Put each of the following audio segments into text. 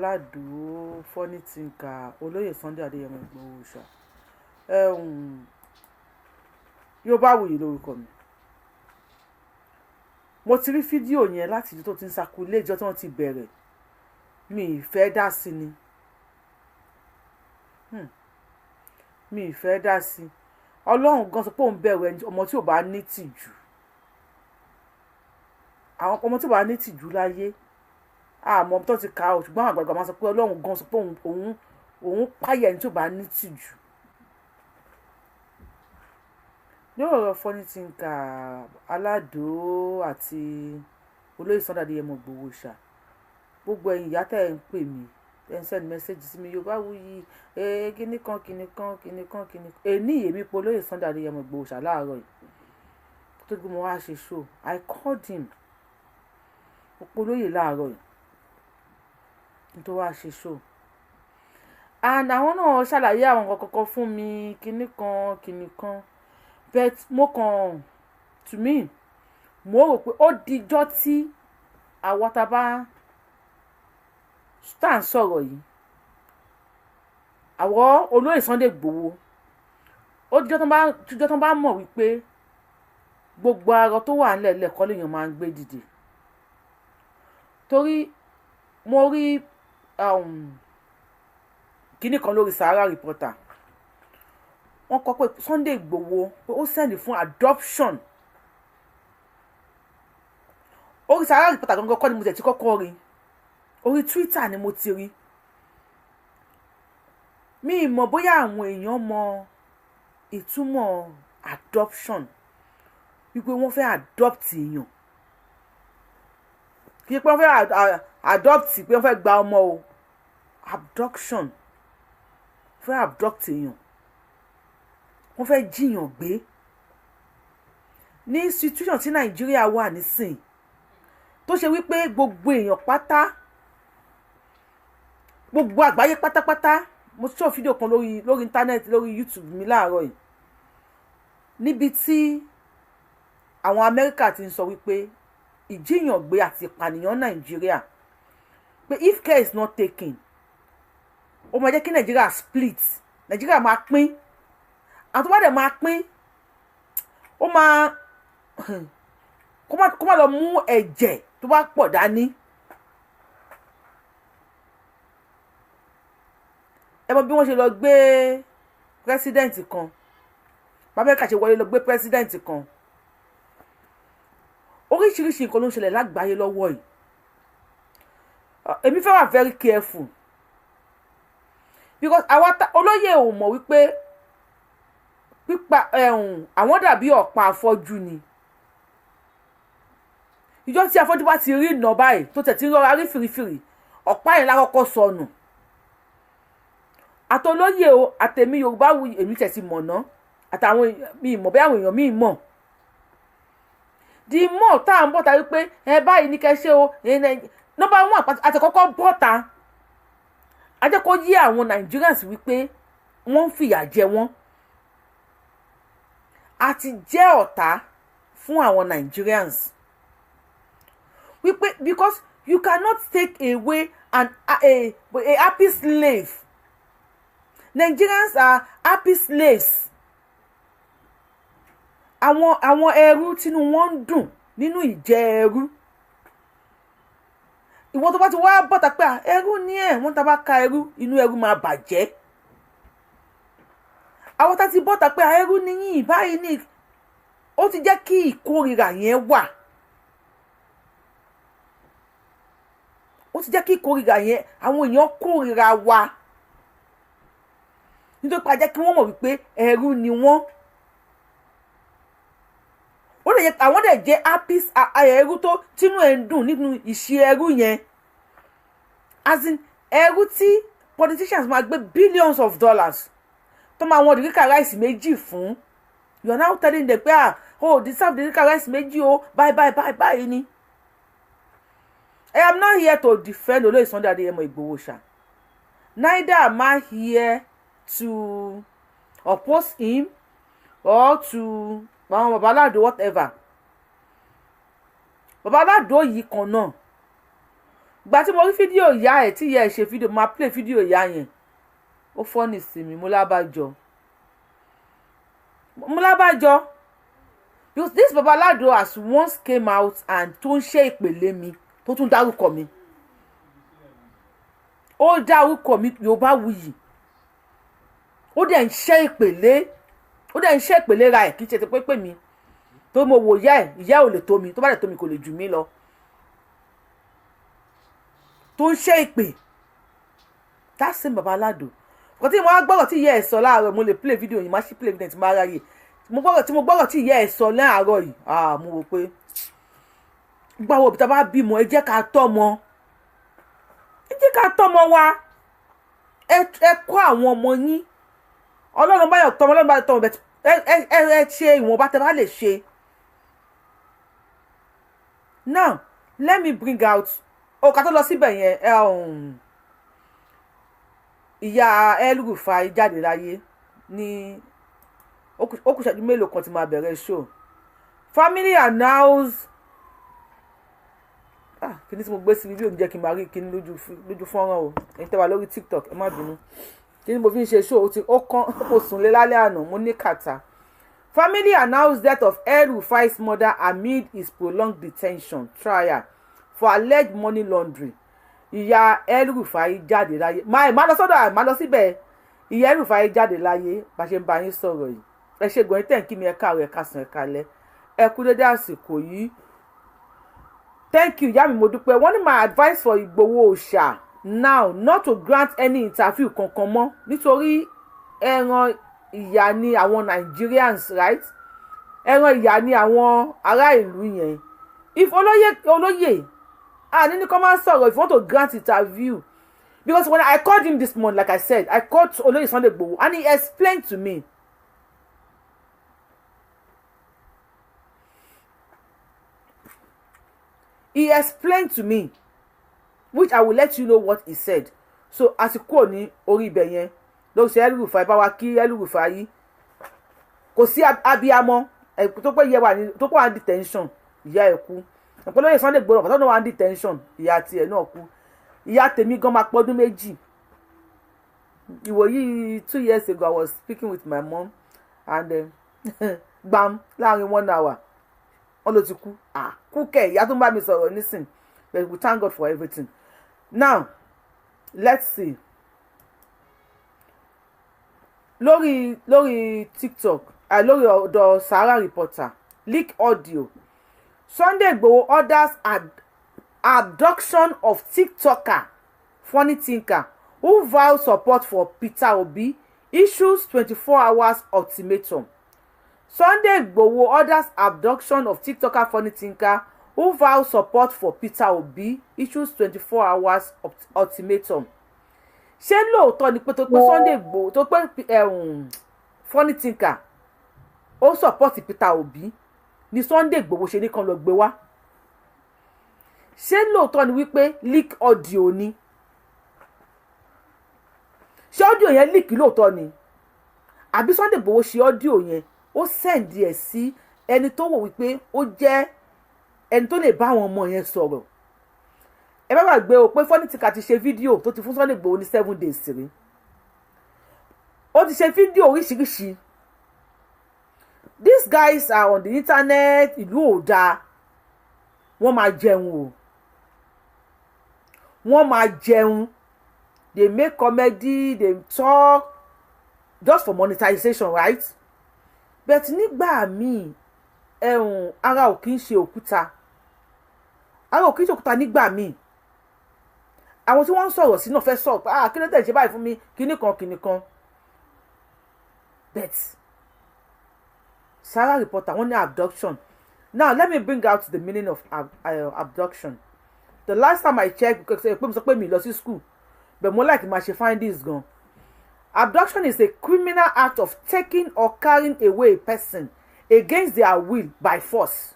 Aládò, Funny Thinker, Olóyè Sunday Adéyẹmọ Ìgbòho Òòṣà, Yorùbáwùyí lórúkọ mi. Mo ti rí fídíò yẹn láti ìjọ tó ti ń sakulé, ìjọ tí wọ́n ti bẹ̀rẹ̀. Mi ì fẹ́ dá sí ni, mi ì fẹ́ dá sí. Ọlọ́run gan sọ pé òun bẹ̀rù ẹni ọmọ tí ò bá ní tìjú, àwọn ọmọ tí ò bá ní tìjú láyé. Àmọ́ tó ti kà á, ṣùgbọ́n àwọn àgbààgbà máa sọ pé Ọlọ́run gan sọ pé òun páyà ẹni tí ò bá ní tìjú. Lórí ọ̀rọ̀ Funny Thinker, Aládò àti Olóyè Sunday Adéyẹmọ Ìgbòho Òòṣà, gbogbo ẹ̀yin ìyá tẹ́ ẹ̀ ń pè mí, tẹ́ ẹ̀ ń send message sí mi, Yorùbáwùyí, kíní kan kíní kan kíní kan kíní kan. Èní èmi pe Olóyè Sunday Adéyẹmọ Ìgbòho Òòṣà láàárọ̀ yìí tó gbé mo wá ṣe show. I called him. Mo pe olóyè láàárọ̀ yìí tó wá ṣe show, and àwọn náà ṣàlàyé àwọn nǹkan kọ̀ọ̀kan fún mi, kíní kan kíní kan. But mo kàn, to me, mo rò pé ó dijọ́ tí àwa tá a bá tá à ń sọ̀rọ̀ yìí, àwọn Olóyè Sunday Igboho, ó dijọ́ tó bá mọ̀ wípé gbogbo arọ tó wà nílẹ̀ lẹ́kọ́ lèèyàn máa ń gbé dìde. Torí mo rí kíní kan lórí Sahara Reporter, wọ́n kọ pé Sunday Igboho pé ó send fún adoption. Orí Sahara Reporter gangan kọ́ ni mo tẹ̀ tí kọ́kọ́ rí, orí Twitter ni mo ti rí. Mi ì mọ̀ bóyá àwọn èèyàn mọ ìtumọ̀ adoption, wípé wọ́n fẹ́ adopt èèyàn. Kì í pé wọ́n fẹ́ adopt pé wọ́n fẹ́ gba ọmọ o. Abduction, fẹ́ abduct èèyàn, wọ́n fẹ́ jíyàn gbé. Ní situation tí Nàìjíríà wà nísìn, tó ṣe wípé gbogbo èèyàn pátá, gbogbo àgbáyé pátápátá, mo sọ fídíò kan lórí íńtánẹ́ẹ̀tì, lórí YouTube mi láàárọ̀ yìí, níbi tí àwọn Amẹ́ríkà ti ń sọ wípé ìjíyàn gbé àti ìpànìyàn Nàìjíríà, pé if care is not taken, ó máa jẹ́ kí Nàìjíríà split, Nàìjíríà máa pín. Àwọn tó bá dẹ̀ máa pín, ó máa kó má lọ mú ẹ̀jẹ̀ tó bá pọ̀ dání. Ẹ mọ bí wọ́n ṣe lọ gbé president kan, Amẹ́ríkà ṣe wọlé lọ gbé president kan. Oríṣiríṣi nǹkan ló ń ṣẹlẹ̀ lágbàáyé lọ́wọ́ yìí. Èmi fẹ́ wà very careful because àwa olóyè ò mọ̀ wípé pípa ẹ̀hún àwọn dàbí ọ̀pá afọ́jú ni. Ìjọ tí afọ́jú bá ti rí ìnà báyìí, tó tẹ̀ tí ń rọra rí fìrífìrí, ọ̀pá yẹn lákọ́kọ́ sọnù. Àtolóyè o, àtẹ̀mí Yorùbáwùyí, èmi tẹ̀ sí mọ̀nà, àtàwọn mi mọ̀ bí àwọn èèyàn mi mọ̀. The more tá à ń bọ̀ ta wípé ẹ báyìí ní kẹ́ ṣe o, number one, àti kọ́kọ́ bọ́ta a jẹ́ kó yé àwọn Nigerians wípé wọ́n ń fìyà jẹ wọ́n. A ti jẹ́ ọ̀tá fún àwọn Nigerians wípé because you cannot take away a happy slave. Nigerians are happy slaves. Àwọn ẹrú tínú wọn ń dùn nínú ìjẹ ẹrú. Ìwọ tó bá ti wá bọ́ta pé ẹrú ní ẹ̀ wọ́n, tá bá ka ẹrú, inú ẹrú máa bàjẹ́. Àwọn tá ti bọ́ta pé ẹrú níyìn báyìí ní, ó ti jẹ́ kí ìkórìíra yẹn wà. Ó ti jẹ́ kí ìkórìíra yẹn, àwọn èèyàn kórìíra wa nítorí pé a jẹ́ kí wọ́n mọ̀ wípé ẹrú ni wọ́n. Ó lè jẹ́ àwọn dẹ̀ jẹ́ happy ẹrú tó tínú ẹ̀ ń dùn nínú ìṣe ẹrú yẹn, as in ẹrú tí politicians máa gbé billions of dollars tó máa wọn derica rice méjì fún. You are now telling them pé, "Ah, oh, deserve derica rice méjì o." Bye bye bye bye ni. I am not here to defend Olóyè Sunday Adéyẹmọ Ìgbòho ṣá. Neither am I here to oppose him or to àwọn baba Aládò, whatever. Baba Aládò yìí kan náà Gbà tí mo rí fídíò ìyá ẹ̀, tí ìyá ẹ̀ ṣe fídíò, máa play fídíò ìyá yẹn, ó funny sí mi. Mo lábàjọ, mo lábàjọ, because this Baba Alado has once came out and tó ń ṣe ìpèlè mi, tó tún dárúkọ mi, ó dárúkọ mi Yorùbáwùyí, ó dẹ̀ ń ṣe ìpèlè, ó dẹ̀ ń ṣe ìpèlè ra ẹ̀. Kì í ṣe ti pé pè mí tó mo wò ìyá ẹ̀, ìyá ò lè tó mi, tó bá lè tó mi, kò lè jù mí lọ, tó ń ṣe ìpè. That same Baba Alado kò tí mo wá gbọ́rọ̀ tí ìyá ẹ̀ sọ láàárọ̀. Mo lè play video yìí, má sí play video tí mo ráyè. Mo gbọ́rọ̀ tí mo gbọ́rọ̀ tí ìyá ẹ̀ sọ láàárọ̀ yìí. Ah, mo wò pé gbogbo àwọn òbí tá a bá bímọ, ẹ jẹ́ ká tọ́mọ, ẹ jẹ́ ká tọ́mọ wa. Ẹ kọ́ àwọn ọmọ yín. Ọlọ́run bá yọ̀ tọ́mọ, Ọlọ́run bá yọ̀ tọ́mọ bẹ́ẹ̀. Ẹ ṣe ìwọ̀nba tẹ́ bá lè ṣe. Now let me bring out ọkà tó lọ síbẹ̀ yẹn. Ìyá El-Rufai jáde láyé ní ó kù ṣẹ́jú mélòó kan tí máa bẹ̀rẹ̀ show. Family announce. Ah, kíní tí mo gbé síbi bí òun jẹ́ kí n máa rí kíní lójú fọ́nrán o. Ẹ̀yin tẹ́ wà lórí TikTok, ẹ má bínú. Kíní mo fi ń ṣe show, ó ti ó kán, mo sùn lé lálẹ́ àná, mo ní kàtà. Family announce death of El-Rufai's mother amid his prolonged detention trial for alleged money laundering. Ìyá El-Rufai jáde láyé. Máa má lọ sọ́dọ̀, má lọ síbẹ̀. Ìyá El-Rufai jáde láyé bá ṣe ń bá yín sọ̀rọ̀ yìí. Ẹ ṣe gbọ̀n tẹ̀ ń kí mi. Ẹ káàárọ̀, ẹ káàsán, ẹ káalẹ́, ẹ kú dédé àsìkò yìí. Thank you, ìyá mi, mo dúpẹ́. Wọ́n ní my advice for Ìgbòho Òòṣà now, not to grant any interview kankan mọ́, nítorí ẹran ìyà ni àwọn Nigerians, right? Ẹran ìyà ni àwọn ará ìlú yẹn. If olóyè, olóyè àní ní kọ́ máa ń sọ̀rọ̀, if you want to grant interview, because when I called him this morning, like I said, I called Olóyè Sunday Igboho and he explained to me. He explained to me, which I will let you know what he said. So a ti kúrò ní orí ibẹ̀ yẹn lórí ṣe El-Rufai. Bá wa kí El-Rufai yìí, kò sí abiyamọ tó pé yẹ wà ní tó pé wà ní detention, ìyá ẹ̀ kú. Ọ̀pọ̀ lóye Sunday Igboho pàtó náà wà ní detention, ìyá tiẹ̀ náà kú. Ìyá tèmi gan máa pọ́dún 2 ìwòyí. 2 years ago, I was speaking with my mom and gbam, láàrin one hour, wọ́n ló ti kú. Ah, kú kẹ̀, ìyá tó ń bá mi sọ̀rọ̀ nísìn. But we thank God for everything. Now let's see lórí TikTok, lórí ọ̀dọ̀ Sahara Reporter, leak audio: Sunday Igboho orders abduction of TikToker Funny Thinker who vow support for Peter Obi, issues 24 hours ultimatum. Sunday Igboho orders abduction of TikToker Funny Thinker who vow support for Peter Obi, issues 24 hours ultimatum. Ṣé lóòótọ́ ni pé tó pé Sunday Igboho tó pé Funny Thinker ó support Peter Obi ni Sunday Igboho ṣe ní kan lọ gbé wá? Ṣé lóòótọ́ ni wípé leak audio ni? Ṣé audio yẹn leak lóòótọ́ ni, àbí Sunday Igboho ṣe audio yẹn, ó send ẹ̀ sí ẹni tó wò wípé ó jẹ́ ẹni tó lè bá àwọn ọmọ yẹn sọ̀rọ̀? Ẹ bá gbàgbé o pé Funny Thinker ti ṣe fídíò tó ti fún Sunday Igboho ní 7 days rí. Ó ti ṣe fídíò oríṣiríṣi. These guys are on the internet. Ìlú ò dáa, wọ́n máa jẹun o, wọ́n máa jẹun. They make comedy, they talk just for monetization, right? But nígbà míì, ẹ̀hún, ara ò kí ń ṣe òkúta, ara ò kí ń ṣe òkúta. Nígbà míì, àwọn tí wọ́n ń sọ̀rọ̀ sí náà fẹ́ sọ̀rọ̀ pé, ah, kí ló tẹ̀ ṣe báyìí fún mi, kíní kan kíní kan. But Sahara Reporter, wọ́n ní abduction. Now let me bring out the meaning of abduction. The last time I checked, because pé mo sọ pé mi lọ sí school, but mo like máa ṣe findings gan. Abduction is a criminal act of taking or carrying away a person against their will by force,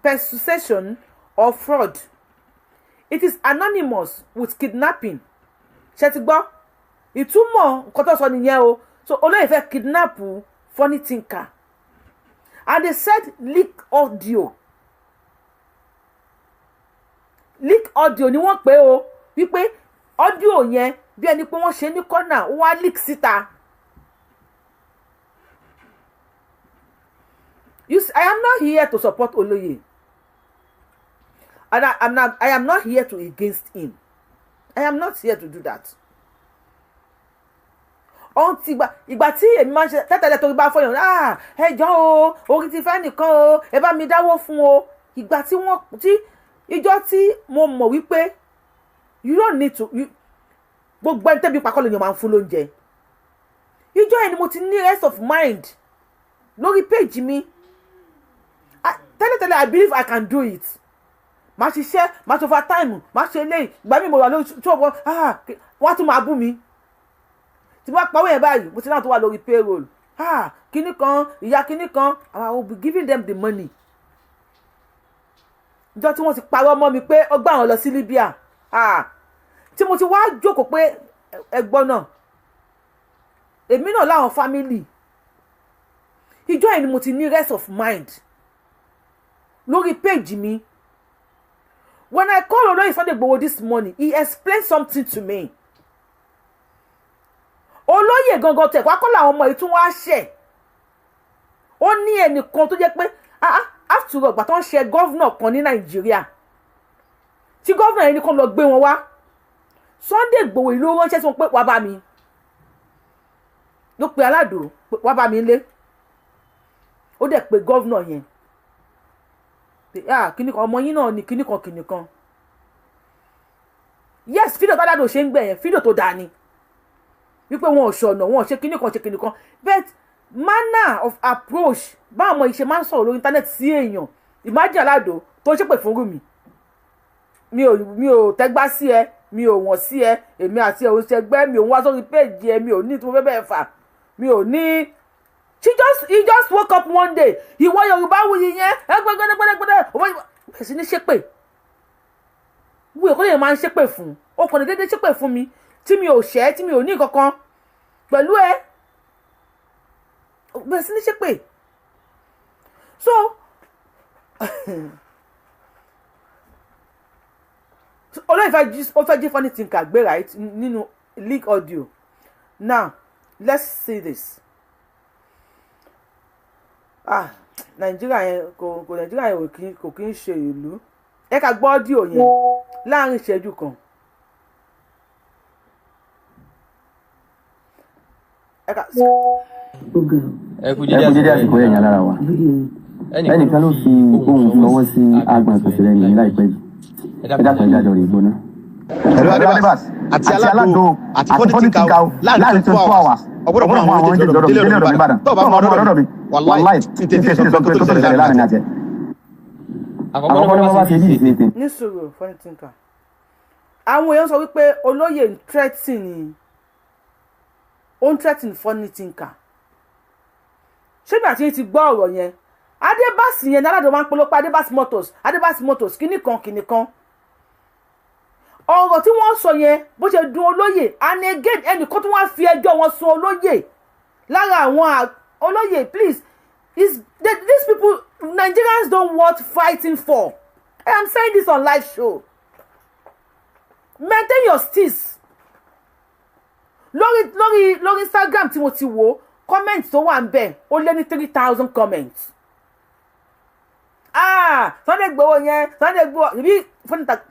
persuasion or fraud. It is synonymous with kidnapping. Ṣe ti gbọ́ ìtumọ̀ nǹkan tó sọ nìyẹn o? So olóyè fẹ́ kidnap Funny Thinker and they said leak audio. Leak audio ni wọ́n pè o, wípé audio yẹn, bí ẹni pé wọ́n ṣe ní kọ́nà, ó wá leak síta. You see, I am not here to support Olóyè, and I am not here to against him. I am not here to do that. Ohun ti ìgbà tí èmi máa ń ṣe tẹ́tẹ̀lẹ̀, torí bá fọyàn, "Ah, ẹ jọ̀ọ́ o, orí ti fẹ́ nìkan o, ẹ bá mi dáwó fún o." Ìgbà tí wọ́n tí ìjọ tí mo mọ̀ wípé you don't need to you, gbogbo ẹni tẹ́bi pakọ́ lèèyàn máa ń fún lóúnjẹ, ìjọ yẹn ni mo ti ní rest of mind lórí page mi. Tẹ́lẹ̀tẹ́lẹ̀, I believe I can do it. Màá ṣiṣẹ́, màá ṣe overtime, màá ṣe eléyìí. Ìgbà mi mo wà lórí ṣọ́ọ̀bù, ah, wọ́n á tún máa bú mi. Tí wọ́n pawó yẹn báyìí, mo ti náà tó wà lórí payroll, ah, kíní kan, ìyá kíní kan, I will be giving them the money. Ìjọ tí wọ́n ti parọ́ mọ́ mi pé ó gbà wọ́n lọ sí Libya, ah, tí mo ti wá jókòó pé ẹgbọ́n náà, èmi náà láwọn family, ìjọ yẹn ni mo ti ní rest of mind lórí page mi. When I call Olóyè Sunday Igboho this morning, he explained something to me. Olóyè gangan tẹ̀ wá kọ́ làwọn ọmọ yìí tún wá ṣẹ̀. Ó ní ẹnìkan tó jẹ́ pé, ah, after all, ìgbà tó ń ṣe governor kan ní Nàìjíríà, tí governor yẹn ní kó lọ gbé wọn wá, Sunday Igboho ìlú ránṣẹ́ sí wọn pé, "Wá bá mi." Ló pe Aládò pé, "Wá bá mi lé." Ó dẹ̀ pe governor yẹn pé, "Ah, kíní kan, ọmọ yín náà ni kíní kan kíní kan." Yes, fídíò tádàdò ṣe ń gbẹ̀ yẹn, fídíò tó dáa ni, wípé wọn ò ṣọ̀nà, wọn ò ṣe kíní kan, ṣe kíní kan, but manner of approach, báwọn ọmọ yìí ṣe máa ń sọ̀rọ̀ lórí internet sí èèyàn. Imagine Aládò tó ń ṣépè fún Rúmi. Mi ò tẹ́gbá sí ẹ, mi ò wọ̀n sí ẹ, èmi àti ẹ̀ ò ń ṣẹgbẹ́, mi ò ń wá sórí péèjì ẹ, mi ò ní tí mo fẹ́ bẹ́ẹ̀ fà, mi ò ní. she just he just woke up one day, "Ìwọ Yorùbá wuyi yẹn, ẹ gbẹgbẹgbẹgbẹ." Òun bẹ̀rẹ̀ sí ní ṣépè. Wúwo èkó lè máa ń ṣépè fún, ó kàn lè déédéé ṣépè fún mi tí mi ò ṣẹ́, tí mi ò ní kankan pẹ̀lú ẹ, bẹ̀rẹ̀ sí ní ṣépè. So olóyè fẹ́ jí, ó fẹ́ jí Funny Thinker gbé, right, nínú leak audio. Now let's see this. Ah, Nàìjíríà yẹn kò Nàìjíríà yẹn kò kí ń ṣe ìlú. Ẹ ká gbọ́ audio yẹn láàrin ìṣẹ́jú kan. Ẹ ká. Ẹ kú Ẹ kú dédé àsìkò yẹn lára wa. Ẹnìkan ló fi ohùn sọwọ́ sí agbọ̀n ìpèsè rẹ̀ nìyí láìpẹ́ yìí. Ẹ dákun, ẹ jájọ rè gbóná. Hello, Adébás àti Aládò àti Funny Thinker o, láàrin 24 hours ọgbọ́dọ̀ mú àwọn méjèèjì lọ́dọ̀ mi, délé ọ̀dọ̀ mi Ìbàdàn. Tó o bá mú ọ̀dọ̀ mi, wàláì tí n tètè sọ pé tó ṣẹlẹ̀ láàrin àti ẹ̀. Àkọ́kọ́ ní wọ́n bá ṣe yìí sí ètè. Ní sùúrù, Funny Thinker. Àwọn èèyàn sọ wípé olóyè ń threaten, ó ń threaten Funny Thinker. Ṣé bí àti yín ti gbọ́ ọ̀rọ̀ yẹn? Adébásì yẹn ní Aládùn máa ń polówó Adébásì Motors, Adébásì Motors, kíní kan kíní kan. Ọ̀rọ̀ tí wọ́n sọ yẹn, bó ṣe dùn olóyè, and again, ẹnìkan tí wọ́n fi ẹjọ́ wọn sun olóyè lára àwọn olóyè. Please, these people, Nigerians don't want fighting for. I am saying this on live show. Maintain your steeze. Lórí Instagram tí mo ti wò, comment tó wà ń bẹ̀, ó lé ní 3,000 comments. Ah, Sunday Igboho yẹn, Sunday Igboho ibi.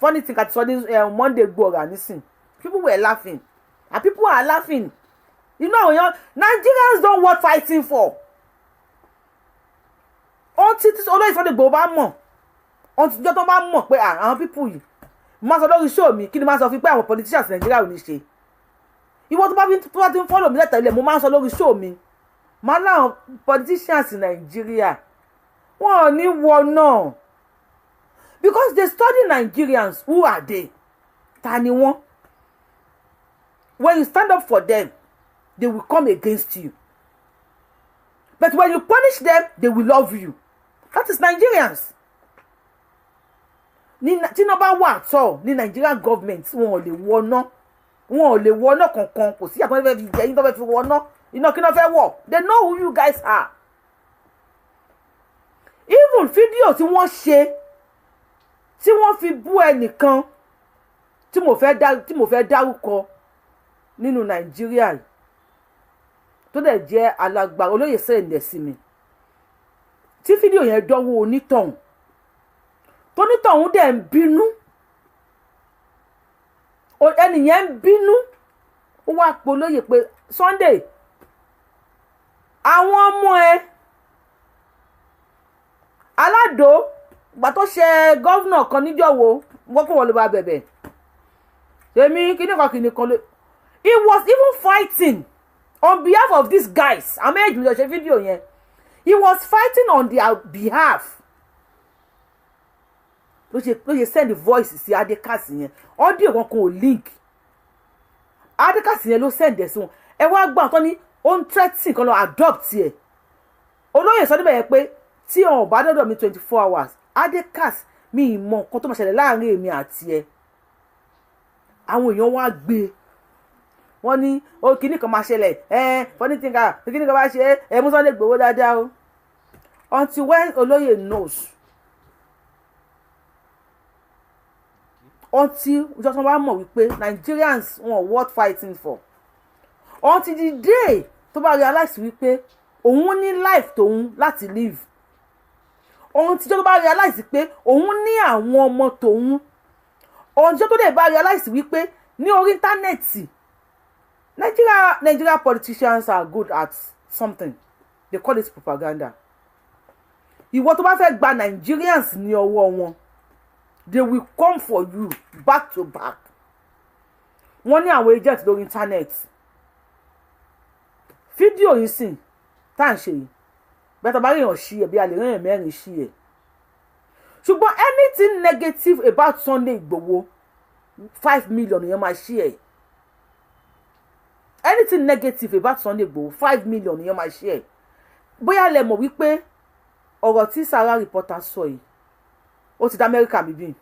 Funny thing àti sọ ní Monday Igboho rà nísìn, people were laughing and people are laughing. You know, àwọn èèyàn, Nigerians don't want fighting for. Ohun tí olóyè Sunday Igboho bá mọ̀, ohun tí ìjọ tó bá mọ̀ pé àwọn people yìí máa sọ lórí show mi, kí ni máa sọ fún pé àwọn politicians Nàìjíríà ò ní ṣe. Ìwọ tó bá ti ń follow mi lẹ́tẹ̀lẹ̀, mo máa ń sọ lórí show mi, máa láwọn politicians Nàìjíríà, wọn ò ní wọ náà, because they study Nigerians. Who are they? Ta ni wọ́n? When you stand up for them, they will come against you, but when you punish them, they will love you. That is Nigerians. Ní tí iná bá wà tọ̀ ní Nigerian government, wọn ò lè wọná, wọn ò lè wọná kankan. Kò sí àtúntò fẹ́ fi jẹ yín tó fẹ́ fi wọná iná. Kí náà fẹ́ wọ̀? They know who you guys are. Even fídíò tí wọ́n ṣe Tí wọ́n fi bú ẹnìkan tí mo fẹ́ dárúkọ nínú Nàìjíríà yìí, tó dẹ̀ jẹ́ alágbára, olóyè send ẹ̀ sí mi, tí fídíò yẹn dánwó onítọ̀hún, tónítọ̀hún dẹ̀ ń bínú, ẹnìyẹn ń bínú, ó wá polóyè pé, "Sunday, àwọn ọmọ ẹ aládò gbà tó ṣe governor kan níjọ́wọ́, wọ́n kó wọn ló bá bẹ̀bẹ̀ èmi kíní kan kíní kan ló." He was even fighting on behalf of these guys. Àwọn méjì ló ṣe fídíò yẹn. He was fighting on their behalf. Ló ṣe send voice sí Adekasi yẹn. Audio kan kò link Adekasi yẹn ló send ẹ̀ sí wọn. Ẹ wá gbọ́ àtọ́ ní ó ń threatening kan lọ adopt ẹ̀. Olóyè sọ níbẹ̀ yẹn pé tí wọn ò bá dọ́dọ̀ mi 24 hours, Adekas, mi ì mọ nǹkan tó máa ṣẹlẹ̀ láàrin èmi àti ẹ. Àwọn èèyàn wá gbé wọ́n ní ó kíní kan máa ṣẹlẹ̀ ẹ, funny thinker, kíní kan máa ṣe ẹ, mú Sunday Igboho dáadáa o. Until when olóyè knows, until ìjọ tí wọ́n bá mọ̀ wípé Nigerians wọn worth fighting for, until the day tó bá realize wípé òun ní life tòun láti live, until tó bá realize pé òun ní àwọn ọmọ tòun, until tó dẹ̀ bá realize wípé ní orí íńtánẹ́ẹ̀tì, Nigeria politicians are good at something they call it propaganda. Ìwọ tó bá fẹ́ gba Nigerians ní ọwọ́ wọn, they will come for you back to back. Wọ́n ní àwọn agent lórí íńtánẹ́ẹ̀tì. Fídíò yìí sìn tá à ń ṣe yìí bẹ́ẹ̀, tó bá ríyàn ṣí ẹ̀ bí a lè ríyàn mẹ́rin ṣí ẹ̀, ṣùgbọ́n anything negative about Sunday Igboho, 5 million yẹn máa ṣí ẹ̀. Anything negative about Sunday Igboho, 5 million yẹn máa ṣí ẹ̀. Bóyá lẹ mọ̀ wípé ọ̀rọ̀ tí Sahara Reporter sọ yìí, ó ti dá Amẹ́ríkà bíbí.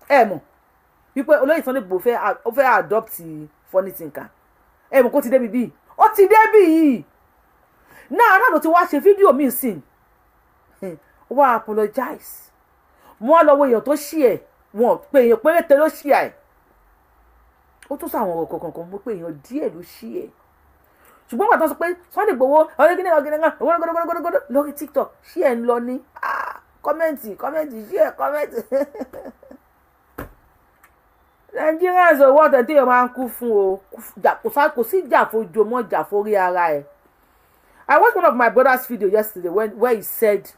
Ẹ mọ̀ wípé olóyè Sunday Igboho fẹ́, ó fẹ́ adopt Funny Thinker. Ẹ mọ̀ kó ti débi bíi, ó ti débi yìí náà náà ló ti wá ṣe fídíò míì sìn, ó wá apologize. Wọ́n lọ wo èèyàn tó ṣí ẹ̀, wọ́n pé èèyàn péréte ló ṣí ẹ̀. Ó tún sọ àwọn ọ̀rọ̀ kọ̀ọ̀kan kan, mo pé èèyàn díẹ̀ ló ṣí ẹ̀, ṣùgbọ́n pàtó sọ pé Sunday Igboho ọ̀rẹ́ kíní ọ̀gẹ́dẹ́ kan gbọdọgbọdọgbọdọ lórí TikTok, ṣí ẹ̀ ń lọ ní comment, comment, ṣí ẹ̀, comment. Nigerians ò wọ́ọ̀tẹ̀ tí èèyàn máa ń kú fún o. Kò sí jà fojo mọ́, jà forí ara ẹ̀. I watched one of my brother's video yesterday where he said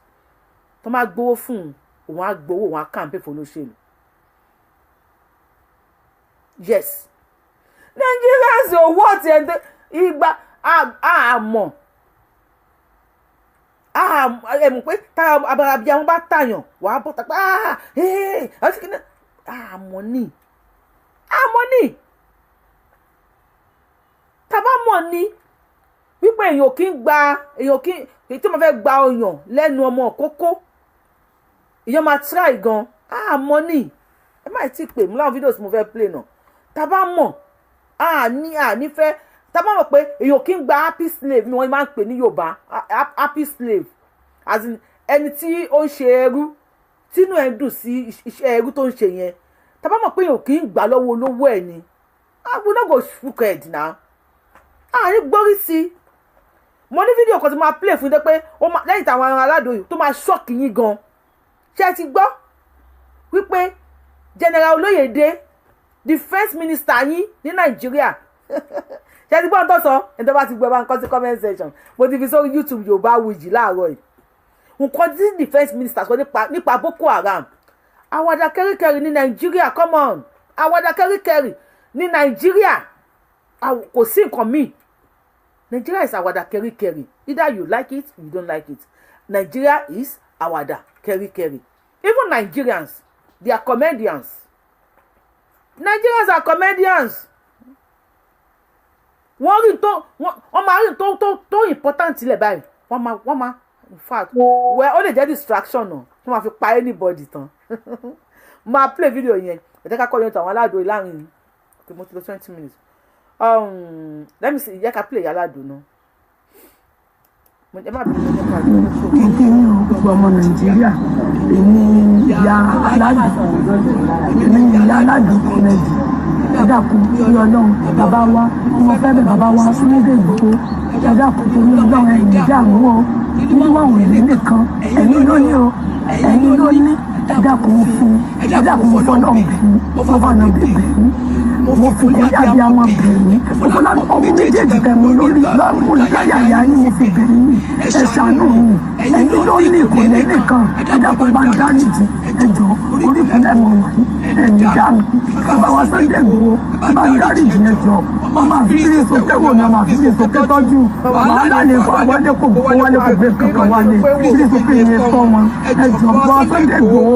tó máa gbowó fún òun, á gbowó, òun á campaign fún olóṣèlú. Yes, Nigerians ò wọ́ọ̀tì ẹ̀ ìgbà àmọ́ ẹ mọ̀ pé tá abara bíi àwọn bá tàyàn wàá bọ̀ tàpá. Àmọ́ ní, àmọ́ ní tàbá mọ̀ ní wípé èèyàn kì í gba, èèyàn kì í tí mo fẹ́ gba ọyàn lẹ́nu ọmọ kókó, èèyàn máa try gan. Àmọ́ ní ẹ má tí ì pè mú láwọn fídíò tí mo fẹ́ play náà. Tàbá mọ̀ àní àní fẹ́, tàbá mọ̀ pé èèyàn kì í gba happy slave ni wọ́n máa ń pè ní Yorùbá, happy slave, as in ẹni tí ó ń ṣe ẹrú tínú ẹ̀ ń dùn sí iṣẹ́ ẹrú tó ń ṣe yẹn. Tàbá mọ̀ pé èèyàn kì í gbà lọ́wọ́ olówó ẹ̀ ni, we no go crooked now, àárín gbórí sí i. Mo ní fídíò kan tí máa play fún yín pé lẹ́yìn táwọn aládùn yìí tó máa shock yín gan. Ṣé ẹ ti gbọ́ wípé General Olóyèdé, defence minister yín ní Nàìjíríà, ṣé ẹ ti gbọ́ ohun tó sọ? Ẹni tó bá ti gbọ́, bá ń kọ sí comment section. Mo ti fi sórí YouTube Yorùbá Wuyì láàárọ̀ yìí, nǹkan tí defence minister sọ nípa Boko Haram. Àwàdà kẹ́ríkẹ́rí ní Nàìjíríà, come on, àwàdà kẹ́ríkẹ́rí ní Nàìjíríà, kò sí nǹkan míì. Nigeria is àwàdà kẹ́ríkẹ́rí. Either you like it, you don't like it, Nigeria is àwàdà kẹ́ríkẹ́rí. Even Nigerians, they are comedians. Nigerians are comedians. Wọ́n rí tó, wọ́n máa rí tó important sílẹ̀ báyìí, wọ́n máa, in fact, well, ó lè jẹ́ distraction náà tí wọ́n máa fi pa anybody tán. Máa play video yẹn. Ẹ jẹ́ ká kọ́ yẹn tó àwọn aládùn láàrin. Okay, mo ti lọ 20 minutes. Let me see, yẹ ká play aládùn náà. Ẹ má bínú nípa ìdókòwò. Kíkí ní gbogbo ọmọ Nàìjíríà, èmi ìyá aládùn, èmi ìyá aládùn kọ́mẹ́dì. Ẹ dákun torí Ọlọ́run, bàbá wa, mo fẹ́ bẹ̀ bàbá wa Sunday Igboho. Ẹ dákun torí Ọlọ́run, ẹ̀yìn dààmú o. Nínú àwọn ìlú nìkan, ẹ̀yin ló ní o, ẹ̀yin ló ní. Ẹ dákun fún, ẹ dákun fún Ọlọ́run bẹ̀yìn, mo fọ́nà bẹ̀yìn, mo fi kọjá bí àwọn bẹ̀yìn, mo fọlá ọmọ méjèèjì tẹ̀ mọ́ lórí lọ́rùn láyàyà yín, mo fi bẹ̀yìn. Ẹ ṣàánú mi, ẹ̀yin ló ní ìkùnlẹ̀ nìkan. Ẹ dákun bá ń dáríjì, ẹ jọ orí ìkúnlẹ̀ wọn wọ̀nyí, ẹ̀yìn dààmú. Bàbá wa Sunday Igboho, bá ń dáríjì, ẹ jọ. Ọmọ àfihàn sókè wò ni ọmọ àfihàn sókè tọ́jú wàhálà lè fọ wọlé, kò gbó wọlé, kò gbé kankan wálé, fírí sókè yẹn tọ́ wọn. Ẹ jọ bọ́ Sunday Igboho,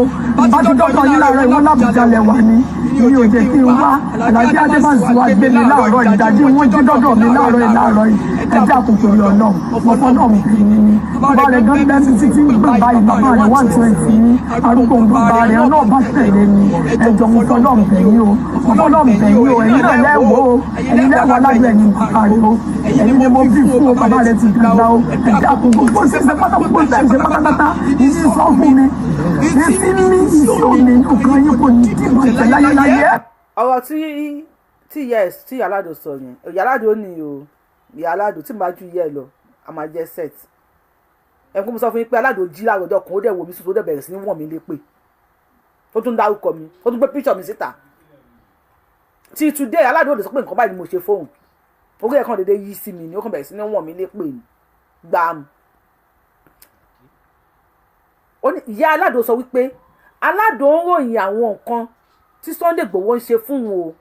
bá ti dọ́tọ̀ yín láàárọ̀ ìwọ́n l'Àbújá lẹ̀ wà ní mi ò jẹ́ kí n wá. Àlàjì Adébáṣí wa gbé mi láàárọ̀ ìdájí, wọ́n jí dọ́dọ̀ mi láàárọ̀ yìí láàárọ̀ yìí. Ẹ dákun torí Ọlọ́run, mo fọ́ náà mi ní ní bàbá rẹ̀ gan bẹ́ẹ̀ títí ń gbé báyìí. Bàbá rẹ̀ 120 ní arúgbó bàbá rẹ̀ náà bá tẹ̀lé mi. Ẹ jọ̀ọ́, mo fọ́ náà bẹ̀ yín o, mo fọ́ náà bẹ̀ yín o. Ẹ̀yin náà lẹ́wọ̀ o, ẹ̀yin lẹ́wọ̀ alágbẹ̀ ẹ̀yin bàbá rẹ̀ o, ẹ̀yin ni mo bí fún o. Bàbá rẹ̀ ti dàgbà o. Ẹ dákun, gbogbo ṣẹṣẹ pátá, gbogbo ṣẹṣẹ pátápátá ìyí sọ fún mi etí mi ìṣó mi nǹkan yín kò ní dìbò ìtẹ̀ láyéláyé. Ọ̀rọ̀ tí ìyá ẹ̀ tí Aládò sọ yẹn, ìyá Aládò ní o, ìyá Aládò tí màá ju ìyá ẹ lọ, a máa jẹ́ set ẹ̀ kó. Mo sọ fún yín pé Aládò jí láàárọ̀ ọjọ́ kan, ó dẹ̀ wò mí sùn, ó dẹ̀ bẹ̀rẹ̀ sí ní wọ̀n mí lépè, ó tún dárúkọ mi, ó tún gbé píṣọ̀ mi síta. Tí today, Aládò lè sọ pé nǹkan báyìí ni mo ṣe fóun. Orí ẹ̀ kàn déédéé yí sí mi ni, ó kàn bẹ̀rẹ̀ sí ní wọ̀n mí lépè ni gbàm. Ó ní ìyá Aládò sọ wípé Aládò ń ròyìn àwọn nǹkan tí Sunday Igboho ń ṣe fún òun o.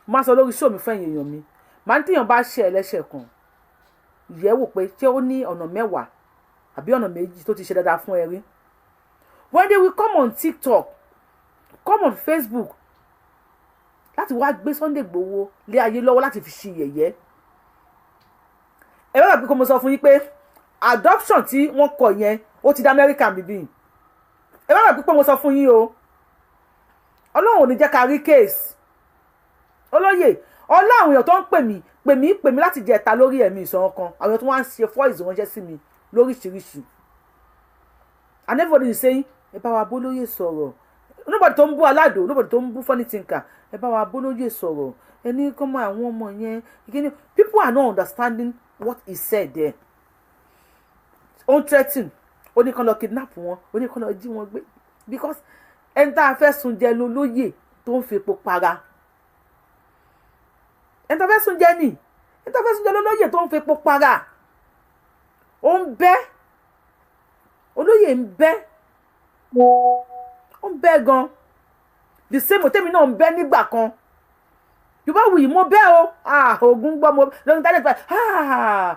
Máa sọ lórí show mi fún ẹ̀yin èèyàn mi, màá ní tíyàn bá ṣe ẹlẹ́ṣẹ̀ kan, yẹ̀ wò pé ṣé ó ní ọ̀nà 10 àbí ọ̀nà 2 tó ti ṣe dáadáa fún ẹ rí. When they will come on TikTok, come on Facebook láti wá gbé Sunday Igboho lé ayé lọ́wọ́ láti fi ṣe yẹ̀yẹ́, ẹ bá gbàgbé kó mo sọ fún yín pé adoption tí wọ́n kọ yẹn, ó ti dé Amẹ́ríkà bíbí. Ẹ bá gbàgbé pé mo sọ fún yín o. Ọlọ́run ò ní jẹ́ ká rí case olóyè ọlá. Àwọn èèyàn tó ń pè mí, pè mí, pè mí láti jẹta lórí ẹ̀mí ìsọ̀rọ̀ kan, àwọn èèyàn tó wá ń ṣe voice ránṣẹ́ sí mi lóríṣiríṣi, and everybody is saying, "Ẹ bá wa bólóyè sọ̀rọ̀." Nobody tó ń bú Aládò, nobody tó ń bú Funny Thinker. "Ẹ bá wa bólóyè sọ̀rọ̀, ẹ ní kọ́ mọ àwọn ọmọ yẹn." People are not understanding what he said there. Ó ń threaten, ó ní kán lọ kidnap wọn, ó ní kán lọ jí wọn gbé, because ẹni tá a fẹ́ sun jẹ lólóyè tó ń fepo para. Ẹni tá a fẹ́ sun jẹ ni, ẹni tá a fẹ́ sun jẹ lólóyè tó ń fepo para. Ó ń bẹ́ olóyè, ń bẹ́, ó ń bẹ́ gan. The same tèmi náà ń bẹ́ nígbà kan. Yorùbá wuyì, mo bẹ́ o. Ah, ogun gbọ́ mo lórí internet báyìí. Ah,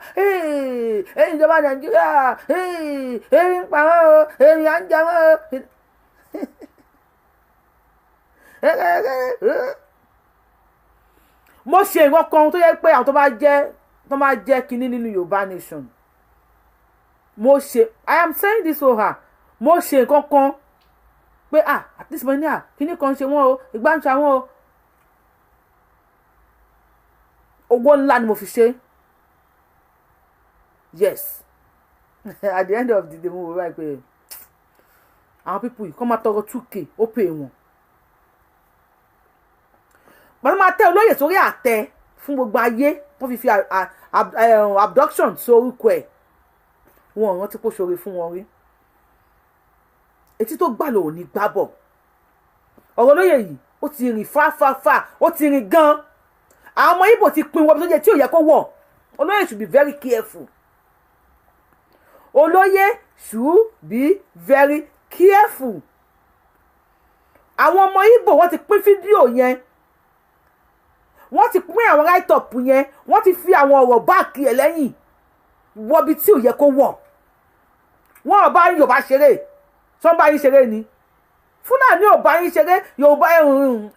ìjọba Nàìjíríà, ebi ń pa wọ́n o, èmi à ń jẹ wọ́n o. Mo ṣe nǹkan kan tó yẹ pé àwọn tó bá jẹ́ kinní nínú Yorùbá nation, mo ṣe, I am saying this o ha, mo ṣe nǹkan kan pé, ah, at least mo ní, ah, kinní kan ṣe wọ́n o, ìgbà ń ṣe àwọn o. Owó ńlá ni mo fi ṣe. Yes, at the end of the day, mo wò báyìí pé àwọn people yìí kọ́ máa tọrọ 2K, ó pè wọ́n pàtó máa tẹ olóyè sórí àtẹ fún gbogbo ayé tó fi abduction sí orúkọ ẹ̀. Wọn ò rántí kó ṣoore fún wọn rí. Etí tó gbà lò ní gbábọ̀. Ọ̀rọ̀ olóyè yìí, ó ti rìn fáfáfá, ó ti rìn gan. Àwọn ọmọ Ìgbò ti pin wọ́n tó yẹ tí ò yẹ kó wọ̀. Olóyè should be very careful. Olóyè should be very careful. Àwọn ọmọ Ìgbò, wọ́n ti pín fídíò yẹn, wọ́n ti pín àwọn write-up yẹn, wọ́n ti fi àwọn ọ̀rọ̀ back ẹ̀ lẹ́yìn wọ́bi tí ò yẹ kó wọ̀. Wọ́n ò bá Yorùbá ṣeré, sọ́n bá yín ṣeré ni. Fúlàní ò bá yín ṣeré, Yorùbá,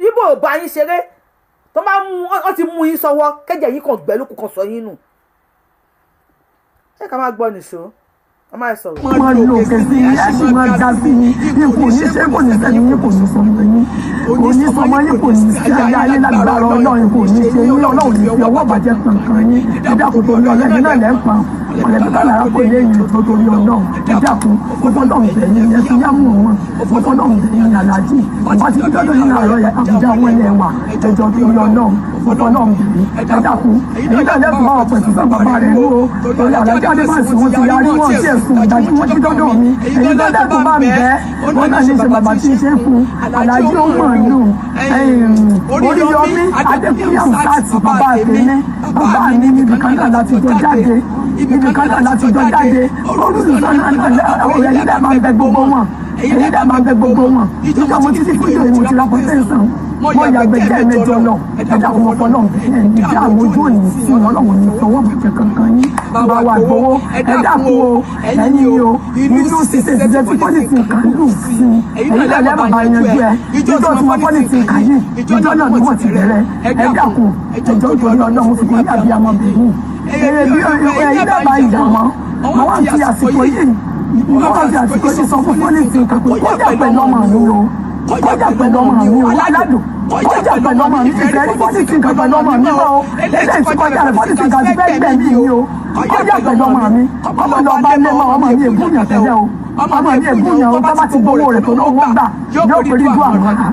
Ìgbò ò bá yín ṣeré. Tó bá mú, wọ́n ti mú yín sọ́wọ́, kẹ́jẹ̀ yín kàn gbẹ́ lókun kan sọ yín nù. Ṣé ká máa gbọ́ nìṣó? A máa sọ̀rọ̀. Máa lò òkè sí i, ẹ sì máa ga sí i. Ipò ní ṣé kò ní sẹ́ni yín, kò ní sọ yín. Kò ní sọmọ yín, kò ní sí aya yín lágbára Ọlọ́run, kò ní ṣe yín. Ọlọ́run ní fi ọwọ́ bàjẹ́ kankan yín. Ẹ dákun torí Ọlọ́run, ẹ̀yin náà lẹ́ ń pa ọ̀rẹ́ tó lára kò lé yín tó torí Ọlọ́run. Ẹ dákun, mo fọlọ́run bẹ̀yìn, ẹ fi yámù wọn. Mo fọlọ́run bẹ̀yìn aláàjì wọ́n ti dọ́dọ̀ yín àárọ̀ yẹn, Àbújá wọn lẹ̀ wà. Ẹjọ́ torí Ọlọ́run, mo fọlọ́run bẹ̀yìn, ẹ dákun. Èyí náà lẹ́kùn bá ọ̀pẹ̀ tó fẹ́ bàbá rẹ̀ ló torí aláàjì Adébáṣì wọn ti yarí, wọn ti ẹ̀sùn ìdájú wọn ti dọ́dọ̀ mi. Èyí náà lẹ́kùn bá mi bẹ́ẹ̀ wọn náà ní ṣe bàbá tí ń ṣe fún aláàjì ó mọ̀ nù. Oríyọmí Adékúnlé Hamzat, bàbá tèmi, bàbá mi, níbi kan náà láti jọ jáde, níbi kan náà láti jọ jáde. Olùsọ náà ọ̀rẹ́ yìí dẹ̀ máa ń bẹ gbogbo wọn, èyí dẹ̀ máa ń bẹ gbogbo wọn. Ìjọ mo títí fún ìjọ ìwọ̀n ti ra pọ̀tẹ́sán mo yàgbẹ́ jẹ́ mẹ́jọ lọ. Ẹ dákun, mo fọlọ́ ẹ̀ ní bí àwọn ojú òní sí Ọlọ́run ní fọwọ́ bàjẹ́ kankan yín bá wà gbowó. Ẹ dákun o, ẹ̀yin o, inú ṣiṣẹ́ ṣiṣẹ́ tí pọ́lìsì kan lù sí ẹ̀yin náà lẹ́ẹ̀ bàbá yanjú ẹ. Ìjọ tí wọ́n pọ́lìsì kan yìí, ìjọ náà ni wọ́n ti bẹ̀rẹ̀. Ẹ dákun, ẹjọ́ torí Ọlọ́run fi kún yàbí ọmọbìnrin ẹ̀yin náà bá ìyá wọn. Àwọn àti àsìkò yìí, wọ́n àti àsìkò yìí sọ fún pọ́lìsì kan pé kọjá pẹ̀lú ọmọ mi o, kọjá pẹ̀lú ọmọ mi o, aládùn kọjá pẹ̀lú ọmọ mi. Ìfẹ́ rí pọ́lìsì kan pẹ̀lú ọmọ mi mọ́ o. Lẹ́yìn tí kọjá rẹ̀ pọ́lìsì kan ti fẹ́ gbẹ̀mí mi o. Kọjá pẹ̀lú ọmọ mi, ọmọ lọ bá lé mọ́ ọmọ mi ègúnyàn tẹ́lẹ̀ o. Ọmọ mi ègúnyàn o. Tó bá ti gbowó rẹ̀ tó lówó gbà yóò pèrè ibú àwọn ọ̀la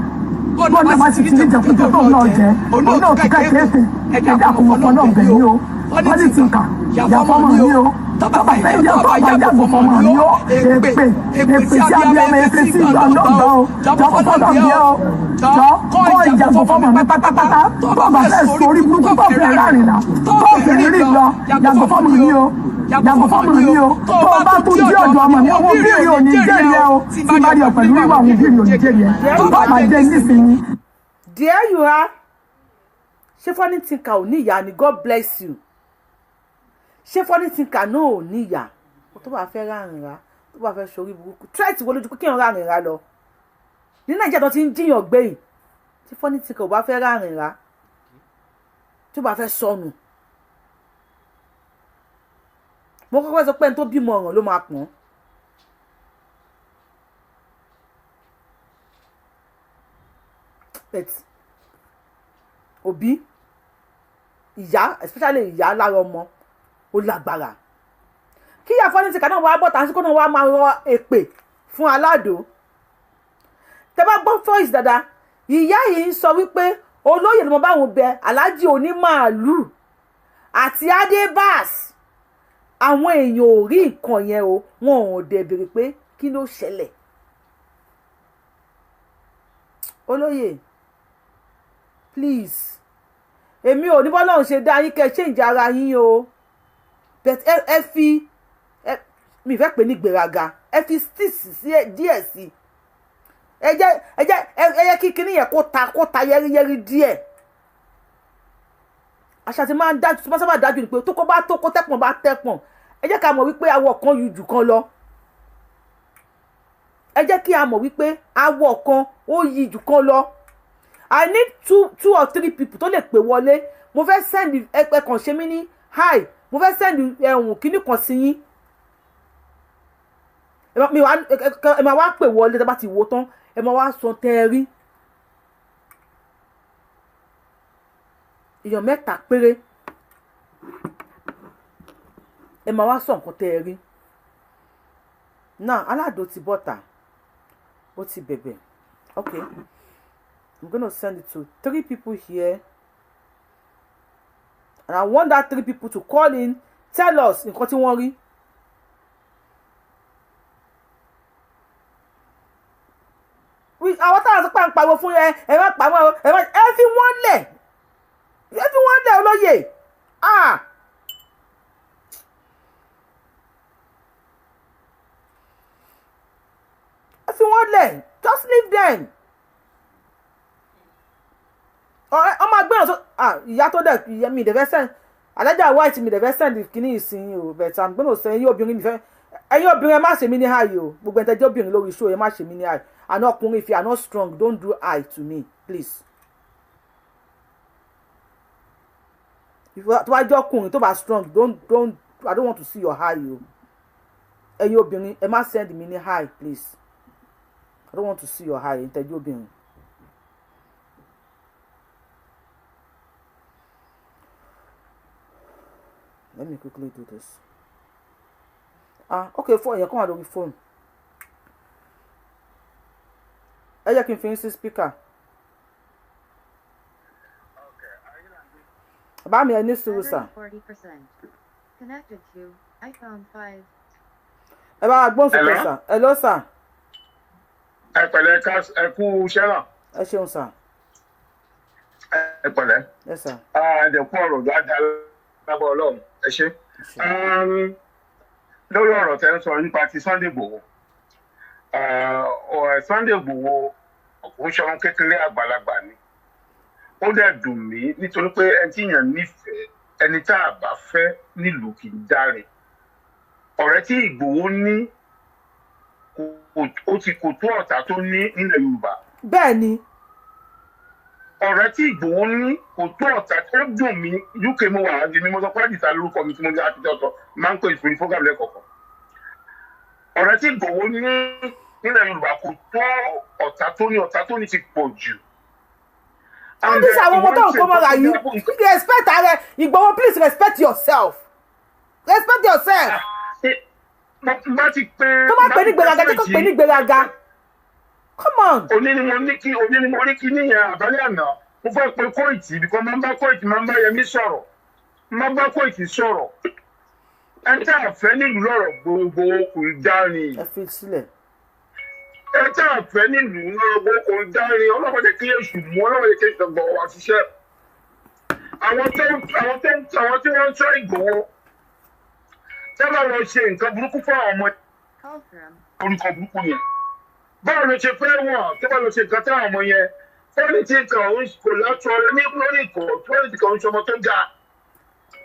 bọ́ọ̀nà bá sì ti ní jẹkújẹ tó náà jẹ òun náà tún kẹ́kẹ́. Ẹ dákun, ọkọ náà bẹ̀ mí o. Pọ́lìsì kan yàtọ̀ ọmọ mi o. Tọ́ba fẹ́ yẹ tọ́ba yàgò fọmọ mi o. Èpè èpè tí abiyamọ, èpè tí ìgbà náà gbà o. Jọ̀wọ́ fọlọ́ mi o, jọ kọ́ ìyàgò fọmọ mi pátápátá. Tọ́ba fẹ́ sórí burúkú, tó fẹ́ rárìn là, tó fẹ́ rìn lọ, yàgò fọmọ mi o, yàgò fọmọ mi o. Tó o bá tún dí ọ̀dọ̀ ọmọ mi, àwọn bíìrì ò ní jẹ́rìí ẹ o. Tí bá rí ọ pẹ̀lú wíwá, àwọn bíìrì ò ní jẹ́rìí ẹ tó bá máa jẹ́ nísìnyí. There you are. Ṣé Funny Thinker ò ní ìyá ni? God bless you. Ṣé Funny Thinker náà ò ní ìyá? Tó bá fẹ́ rárìn rá, tó bá fẹ́ sórí burúkú, threat wo lójú pé kí n rárìn rá lọ ní Nàìjíríà tó ti ń jiyàn gbé yìí? Tí Funny Thinker ò bá fẹ́ rárìn rá, tó bá fẹ́ sọnù, mo kọ́kọ́ sọ pé ẹni tó bímọ ọ̀ràn ló máa pọ̀n. But òbí, ìyá, especially ìyá lára ọmọ, ó lágbára. Kí ìyá Funny Thinker náà wá bọ̀ tàǹsí kó náà wá máa rọ èpè fún aládò. Tẹ bá gbọ́ voice dáadáa, ìyá yìí ń sọ wípé olóyè ló mọ báwọn bẹ aláàjì onímàálù àti Adébás. Àwọn èèyàn ò rí nǹkan yẹn o, wọn ò dẹ̀ béèrè pé kí ló ṣẹlẹ̀. Olóyè, please, èmi ò ní bọ́lá òun ṣe dá yín kẹ́ ẹ change ara yín o, but ẹ fi ẹ mi fẹ́ pè ní gbéraga, ẹ fi sticks sí díẹ̀ sí. Ẹ jẹ́ kí kinní yẹn kó ta yẹ́rìyẹ́rì díẹ̀. Àṣà tí máa ń dájú, tí máa sábà dájú ni pé tó kó bá tó kó tẹ́pọ̀n bá tẹ́pọ̀n. Ẹ jẹ́ ká mọ̀ wípé awọ kan yù jù kan lọ. Ẹ jẹ́ kí a mọ̀ wípé awọ kan ó yí jù kan lọ. I need two or three people tó lè pè wọlé. Mo fẹ́ send ẹ, kàn ṣe mí ní hi. Mo fẹ́ send ẹ̀hún kíní kan sí yín. Ẹ máa wá pè wọlé. Tó bá ti wò tán, ẹ máa wá sọ tẹ́ ẹ rí. Èèyàn mẹ́ta péré, ẹ máa wá sọ nǹkan tẹ́ ẹ rí náà. Aládò ti bọ́ta, ó ti bẹ̀bẹ̀. Okay, I'm gonna send it to three people here and I want that three people to call in, tell us nǹkan tí wọ́n rí. Àwọn táwọn sọ pé à ń pariwo fún ẹ, ẹ má pa wọn, ẹ má ẹ fi wọ́n lẹ̀, ẹ fi wọ́n lẹ̀, olóyè, ah. Ẹ fi wọ́n lẹ̀, just leave them. Ọmọ agbẹ́yàn sọ, ah, ìyá tó dẹ̀ ìyá mi ìdẹ̀fẹ́ send alájà white mi ìdẹ̀fẹ́ send kìíní ìsinyìí o, but I'm gonna say, ẹ̀yin obìnrin mi fẹ́, ẹ̀yin obìnrin, ẹ má ṣe mí ní hi o. Gbogbo ẹ̀ńtẹ́jẹ́ obìnrin lórí show, ẹ má ṣe mí ní hi. Àná ọkùnrin, if you are not strong, don't do hi to me, please. If tó bá jẹ́ ọkùnrin tó bá strong, don't, I don't want to see your hi o. Ẹ̀yin obìnrin, ẹ má send mi ní hi, please. I don't want to see your hi, ẹ̀ńtẹ́jẹ́ obìnrin. Let me quickly do this. Ah, okay, fún èèyàn kan wà lórí fóònù. Ẹ jẹ́ kí n fi yín sí speaker. Bàbá mi, ẹ ní sùúrù sà. 40%. Connected to iPhone 5. Ẹ bá wa gbóhùn sókè Hello? sà. Hello sà. Ẹ pẹ̀lẹ́, ká ẹ kú iṣẹ́ náà. Ẹ ṣeun sà. Ẹ pẹ̀lẹ́. Ẹ sà. Ẹ kú ọ̀rọ̀ dáadáa lábọ́ Ọlọ́run, ẹ ṣé. Lórí ọ̀rọ̀ tẹ́ ń sọ nípa ti Sunday Igboho, Sunday Igboho kò ń ṣọmọ kékeré, àgbàlagbà ni. Ó dẹ̀ dùn mí nítorí pé ẹni tí èèyàn nífẹ̀ẹ́, ẹni tá a bá fẹ́ nílùú kì í dáre. Ọ̀rẹ́ tí Ìgbòho ní ó ti kò tó ọ̀tá tó ní nílẹ̀ Yorùbá. Bẹ́ẹ̀ ni. Ọ̀rẹ́ tí Ìgbòho ní kò tó ọ̀tá. Ó dùn mí. UK mo wà á di mímọ́ sọ pé àdìsá lórúkọ mi tí mo ní àtijọ́ sọ máa ń pè ìfòyín fúgàmù lẹ́kọ̀ọ̀kan. Ọ̀rẹ́ tí Ìgbòho ní nílẹ̀ Yorùbá kò tó ọ̀tá tó ní, ọ̀tá tó ní ti pọ̀ jù. All these àwọn ọmọ tó ń kó mọ́ra yìí, respect ààrẹ Ìgbòho, please respect yourself, respect yourself. Bá ti pé. Tó bá pè ní gbéraga, jẹ́ kó pè ní gbéraga, come on. Òní ni mo ní kí, òní ni mo ní kí níyẹn àbálẹ̀ àná, mo fẹ́ pe Kóìtì bíkọ́ máa ń bá Kóìtì, máa ń bá Yẹmí sọ̀rọ̀, máa ń bá Kóìtì sọ̀rọ̀. Ẹ tá a fẹ́ nílùú lọ́rọ̀ gbogbo kò dání. Ẹ fi sílẹ̀. Ẹ tá a fẹ́ nílùú lọ́rọ̀ gbogbo kò dání. Ọlọ́mọdé kí èṣù mú, ọlọ́mọdé kí èṣù gbọ̀ wá ṣiṣẹ́. Àwọn tó àwọn tó àwọn tí wọ́n ń sọ Ìgbòho sábà lọ ṣe nǹkan burúkú fún àwọn ọmọ orúkọ burúkú yẹn, báwo ló ṣe fẹ́ wọ̀n tó bá lọ ṣe nǹkan táwọn ọmọ yẹn fọ́ọ̀nì tí nǹkan òun kò látọ̀ rẹ ní lórí ìkọ̀ fọ́ọ̀nì tí kò ń ṣọmọ tó ga.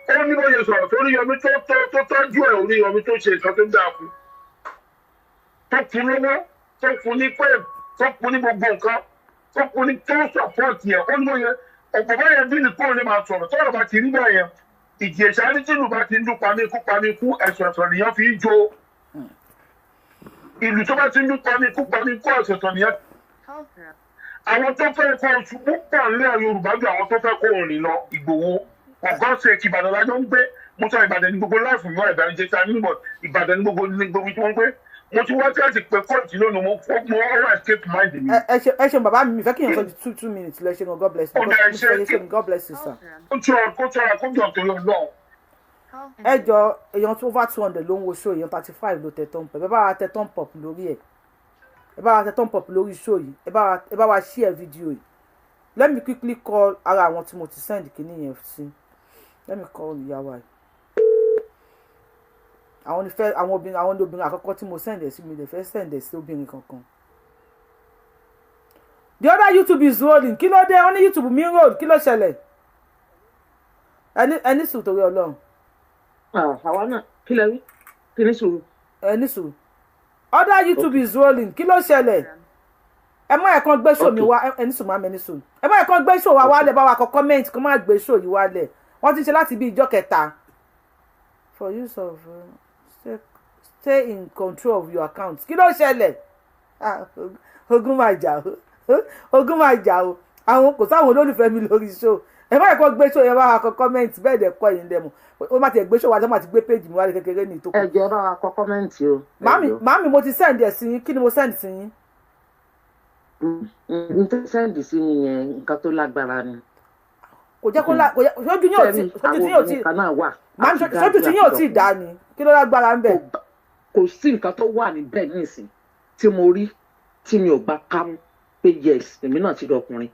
Ó ní bóyá sọ̀rọ̀ tó Oríyọmí tó tó tó tọ́jú ẹ̀, Oríyọmí tó ṣe nǹkan tó dáa fún, tó fún lówó, tó fún ní pẹ́, tó fún ní gbogbo nǹkan, tó fún ní tó sọ̀pọ̀tì ẹ̀. Ó ní bóyá ọ̀pọ̀ báyẹn bí nìkan lè máa sọ̀rọ̀ tọ́rọ̀ bá ti rí báyẹn. Ìjẹ̀ṣà ní tìlù bá ti ń dún pamíkú pamíkú, ẹ̀sọ̀ ẹ̀sọ̀ nìyẹn fi ń jó ìlú. Tó bá ti ń dún pamíkú pamíkú, ẹ̀sọ̀ ẹ̀sọ̀ nìyẹn. Àwọn tó fẹ́ kó oṣù púpọ̀ nílẹ̀ Yorùbá ju àwọn tó fẹ́ kó òrìn lọ. Ìgbòho ọ̀gá ṣe kí Ìbàdàn lájọ ń gbé. Mo sọ Ìbàdàn ní gbogbo láìfù mi wá Ìbàdàn jẹta níbọ̀, Ìbàdàn ní gbogbo ní gbogbo tí wọ́n ń gbé. Mo ti wá kíláàsì pé kóòtù lónìí, mo ọ̀rọ̀ escape mind mi. Ẹ ṣeun bàbá mi, mi fẹ́ kí èèyàn sọ ju 2 2 minutes lọ. Ẹ ṣeun, God bless you. Ó dà, ẹ ṣe. Ẹ ṣeun, God bless you sir. Kó tọ́ra, kó tọ́ra, kó jọ torí Ọlọ́run. Ẹ jọ, èèyàn tó over 200 ló ń wo show, èèyàn 35 ló tẹ thumb up. Ẹ bá wa tẹ thumb up lórí ẹ, ẹ bá wa tẹ thumb up lórí show yìí, ẹ bá wa share video yìí. Let me quickly call ara àwọn tí mo ti send kíní yẹn sí. Let me call ìyàwó ẹ. Àwọn onífẹ́, àwọn obìnrin, àwọn obìnrin àkọ́kọ́ tí mo send ẹ̀ sí, mi lè fẹ́ send ẹ̀ sí obìnrin kankan. The other YouTube is rolling. Kí ló dé? Wọ́n ní YouTube mi ń roll. Kí ló ṣẹlẹ̀? Ẹni sùn torí Ọlọ́run. Àwa náà kí lẹ rí, kí ní sùúrù. Ẹni sùn. Other YouTube is rolling. Kí ló ṣẹlẹ̀? Ẹ mọ ẹ̀kan gbé show mi wá. Ẹni sùn máa mẹni sùn. Ẹ mọ ẹ̀kan gbé show wa wálẹ̀, bá wa kọ comment kó má gbé show yìí wálẹ̀. Wọ́n ti ń ṣe láti bí ìjọ kẹta. For use of stay in control of your account. Kí ló ṣẹlẹ̀? Ah, ogun máa jà o, ogun máa jà o. Àwọn kò sáwọn olólùfẹ́ mi lórí show. Ẹ má ẹ̀kọ́ gbé show yẹn, bá wa kọ comment bẹ́ẹ̀ dẹ̀ kọ́ ẹ̀yin lẹ́mu. Ó má tiẹ̀ gbé show wa tó má ti gbé page mi wálé kékeré ní ìtókù. Ẹ jẹ́ bá wa kọ comment o. Màámi, màámi, mo ti send ẹ̀ sí yín. Kí ni mo send sí yín? N tẹ́ send sí mi yẹn, nǹkan tó lágbára ni. Kò jẹ́ kó lá, kò jẹ́ sójú yín ò tí, sójú tí yín ò tí Àwọn obìnrin kan náà wà. Màámi, sójú tí yín ò tí dá ni. Kí ló lágbára ń bẹ̀? Kò sí nǹkan tó wà níbẹ̀ nísìn tí mo rí tí mi ò bá kámú pé yes, èmi náà ti dọkùnrin.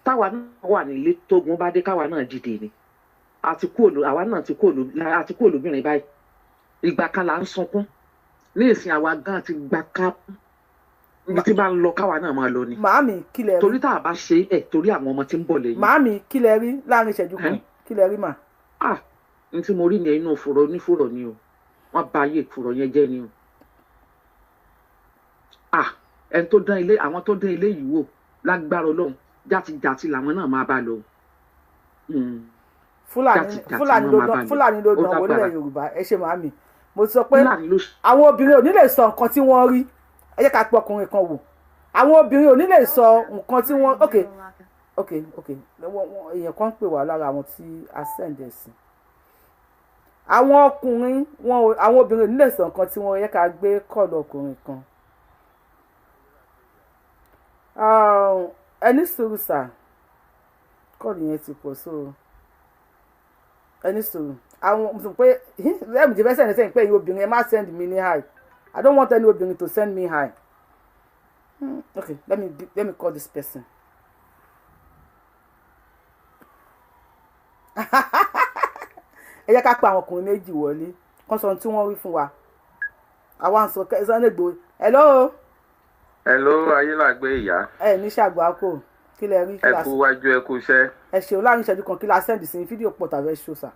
Táwa náà wà nílé, tógun bá dé, káwa náà dìde ni. Àti kúrò, àwa náà ti kúrò, àti kúrò lóbìnrin báyìí. Ìgbà kan là ń sunkún, ní ìsìn àwa gan ti gba kámú. Ibi tí bá ń lọ, káwa náà máa lọ ni. Màámi, kí lẹ rí? Torí tá a bá ṣe é, torí àwọn ọmọ tí ń bọ̀ lẹ́yìn. Màámi, kí lẹ rí láàrin ìṣẹ́jú kan? Kí lẹ rí mà? Ah, n tí mo rí ni inú fùrọ̀ onífùrọ̀ ni o. Wọ́n bà ayé ìfùrọ̀ yẹn jẹ́ ni o. Ah, ẹni tó dán ilé, àwọn tó dán ilé yìí wò, lágbára Ọlọ́run, játijàti làwọn náà máa bá lọ. Fúlàní, Fúlàní ló dán, Fúlàní ló dán wọlé Yorùbá. Ẹ ṣe màámi. Mo ti sọ pé àwọn obìnrin ò ní lè sọ nǹkan tí wọ́n rí. Ẹ jẹ́ ká pe ọkùnrin kan wò. Àwọn obìnrin ò ní lè sọ nǹkan tí wọ́n. Ok, èèyàn kan ń pè wá lára àwọn tí a send ẹ̀ sí. Àwọn ọkùnrin wọn ò, àwọn obìnrin ò ní lè sọ nǹkan tí wọ́n yẹ. Ká gbé call ọkùnrin kan. Ẹ ní sùúrù sà, call yẹn ti pọ̀, so ẹ ní sùúrù. Àwọn mo sọ pé lẹ́mìí tí fẹ́ send sẹ́yìn pé ẹ̀yin obìnrin, ẹ má send me ní hi. I don't want any obìnrin to send me hi. Okay, let me call this person. Ẹ jẹ́ ká pa àwọn ọkùnrin méjì wọlé kán sọ ohun tí wọ́n rí fún wa. Àwa ń sọ Sunday Igboho. Hello. Hello, Ayélàgbé ìyá. Ẹ ní ṣàgbákò, kí lẹ rí? Kí Ẹ la kú wájú, ẹ kú iṣẹ́. Ẹ ṣeun. Láàrin ìṣẹ́jú kan, kí la send sí fídíò pọ̀ tàbí ẹ ṣó sà?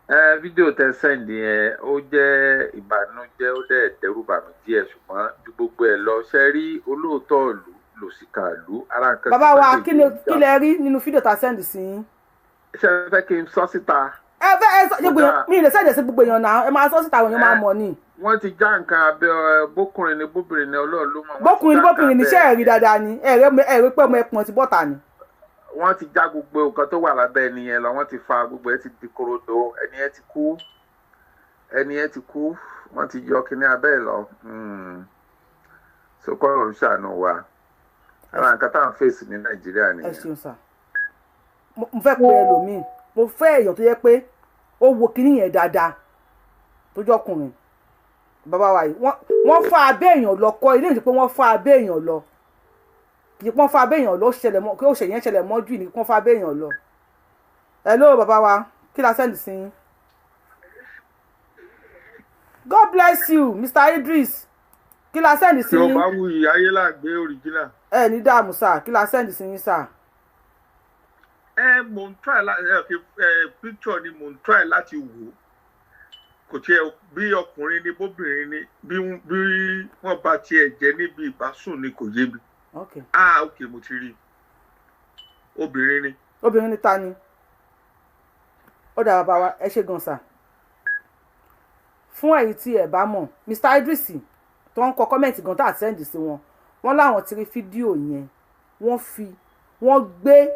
Ẹ fídíò tẹ send yẹn, ó jẹ́ ìbànújẹ́, ó dẹ̀ dẹ́rù bà mí díẹ̀, ṣùgbọ́n ju gbogbo ẹ̀ lọ, ṣe rí olóòótọ́ ìlú lòsìkà ìlú ara nǹkan tí Bàbá wa, Sunday kí ni Igboho kí lẹ rí nínú fídíò tá a send sí yín? Ṣe fẹ́ kí n sọ síta? Ẹ fẹ́ ẹ sọ gbogbo èèyàn, mi ì lè send sí gbogbo èèyàn náà. Ẹ máa sọ síta, àwọn èèyàn máa mọ̀ ni. Wọ́n ti já nǹkan abẹ́ ẹ, bókùnrin ni bóbìnrin ni, Ọlọ́run ló mọ̀. Wọ́n ti Bókùnrin ní já nǹkan bókùnrin ní abẹ́ ṣé ẹ rí dáadáa ni? Ẹ rí pé ọmọ ẹpọ̀n ti bọ́ta ni. Wọ́n ti já gbogbo nǹkan tó wà lábẹ́ ẹni yẹn lọ. Wọ́n ti fa gbogbo ẹ, ti di korodo. Ẹni yẹn ti kú, ẹni yẹn ti kú. Wọ́n ti yọ kíní abẹ́ ẹ̀ lọ. So kọ́ ló ń ṣàánú wa. Ara nǹkan tá à ń fèsì ní Nàìjíríà Ẹ nìyẹn. ṣeun sà. Mo fẹ́ pe ẹlòmíì. Mo fẹ́ èèyàn tó yẹ pé ó wo kinní yẹn dáadáa, tó jẹ́ ọkùnrin. Bàbá wa yìí, wọ́n fa abẹ́ èèyàn lọ kọ́ ilé ìjọ pé wọ́n fa abẹ́ èèyàn lọ. Kì í pọ́n fa abẹ́ èèyàn lọ, ó ṣẹlẹ̀ mọ́ kí ó ṣẹ̀yìn ṣẹlẹ̀ mọ́jú ní pọ́n fa abẹ́ èèyàn lọ. Hello, bàbá wa, kí la send sí yín? God bless you, Mr. Idris. Kí la send sí yín? Yorùbá wuyì, Ayélàgbé original. Ẹ ní dààmú sà. Kí la send sí yín sà? Ẹ mò ń try láti ẹ picture ni mò ń try láti wò ó, kò tiẹ̀ bí ọkùnrin ni bóbìnrin ni, bí wọ́n bá tiẹ̀ jẹ́ níbi ìbásùn ni, kò yé mi. Ah, ok, mo ti rí i, obìnrin ni. Obìnrin ni ta ni? Ó dà, bàbá wa, ẹ ṣe gan sà. Fún ẹ̀yin tí ẹ bá mọ̀, Mr. Idris tó ń kọ comment gan tá à send sí wọn, wọ́n láwọn ti rí fídíò yẹn. Wọ́n fi wọ́n gbé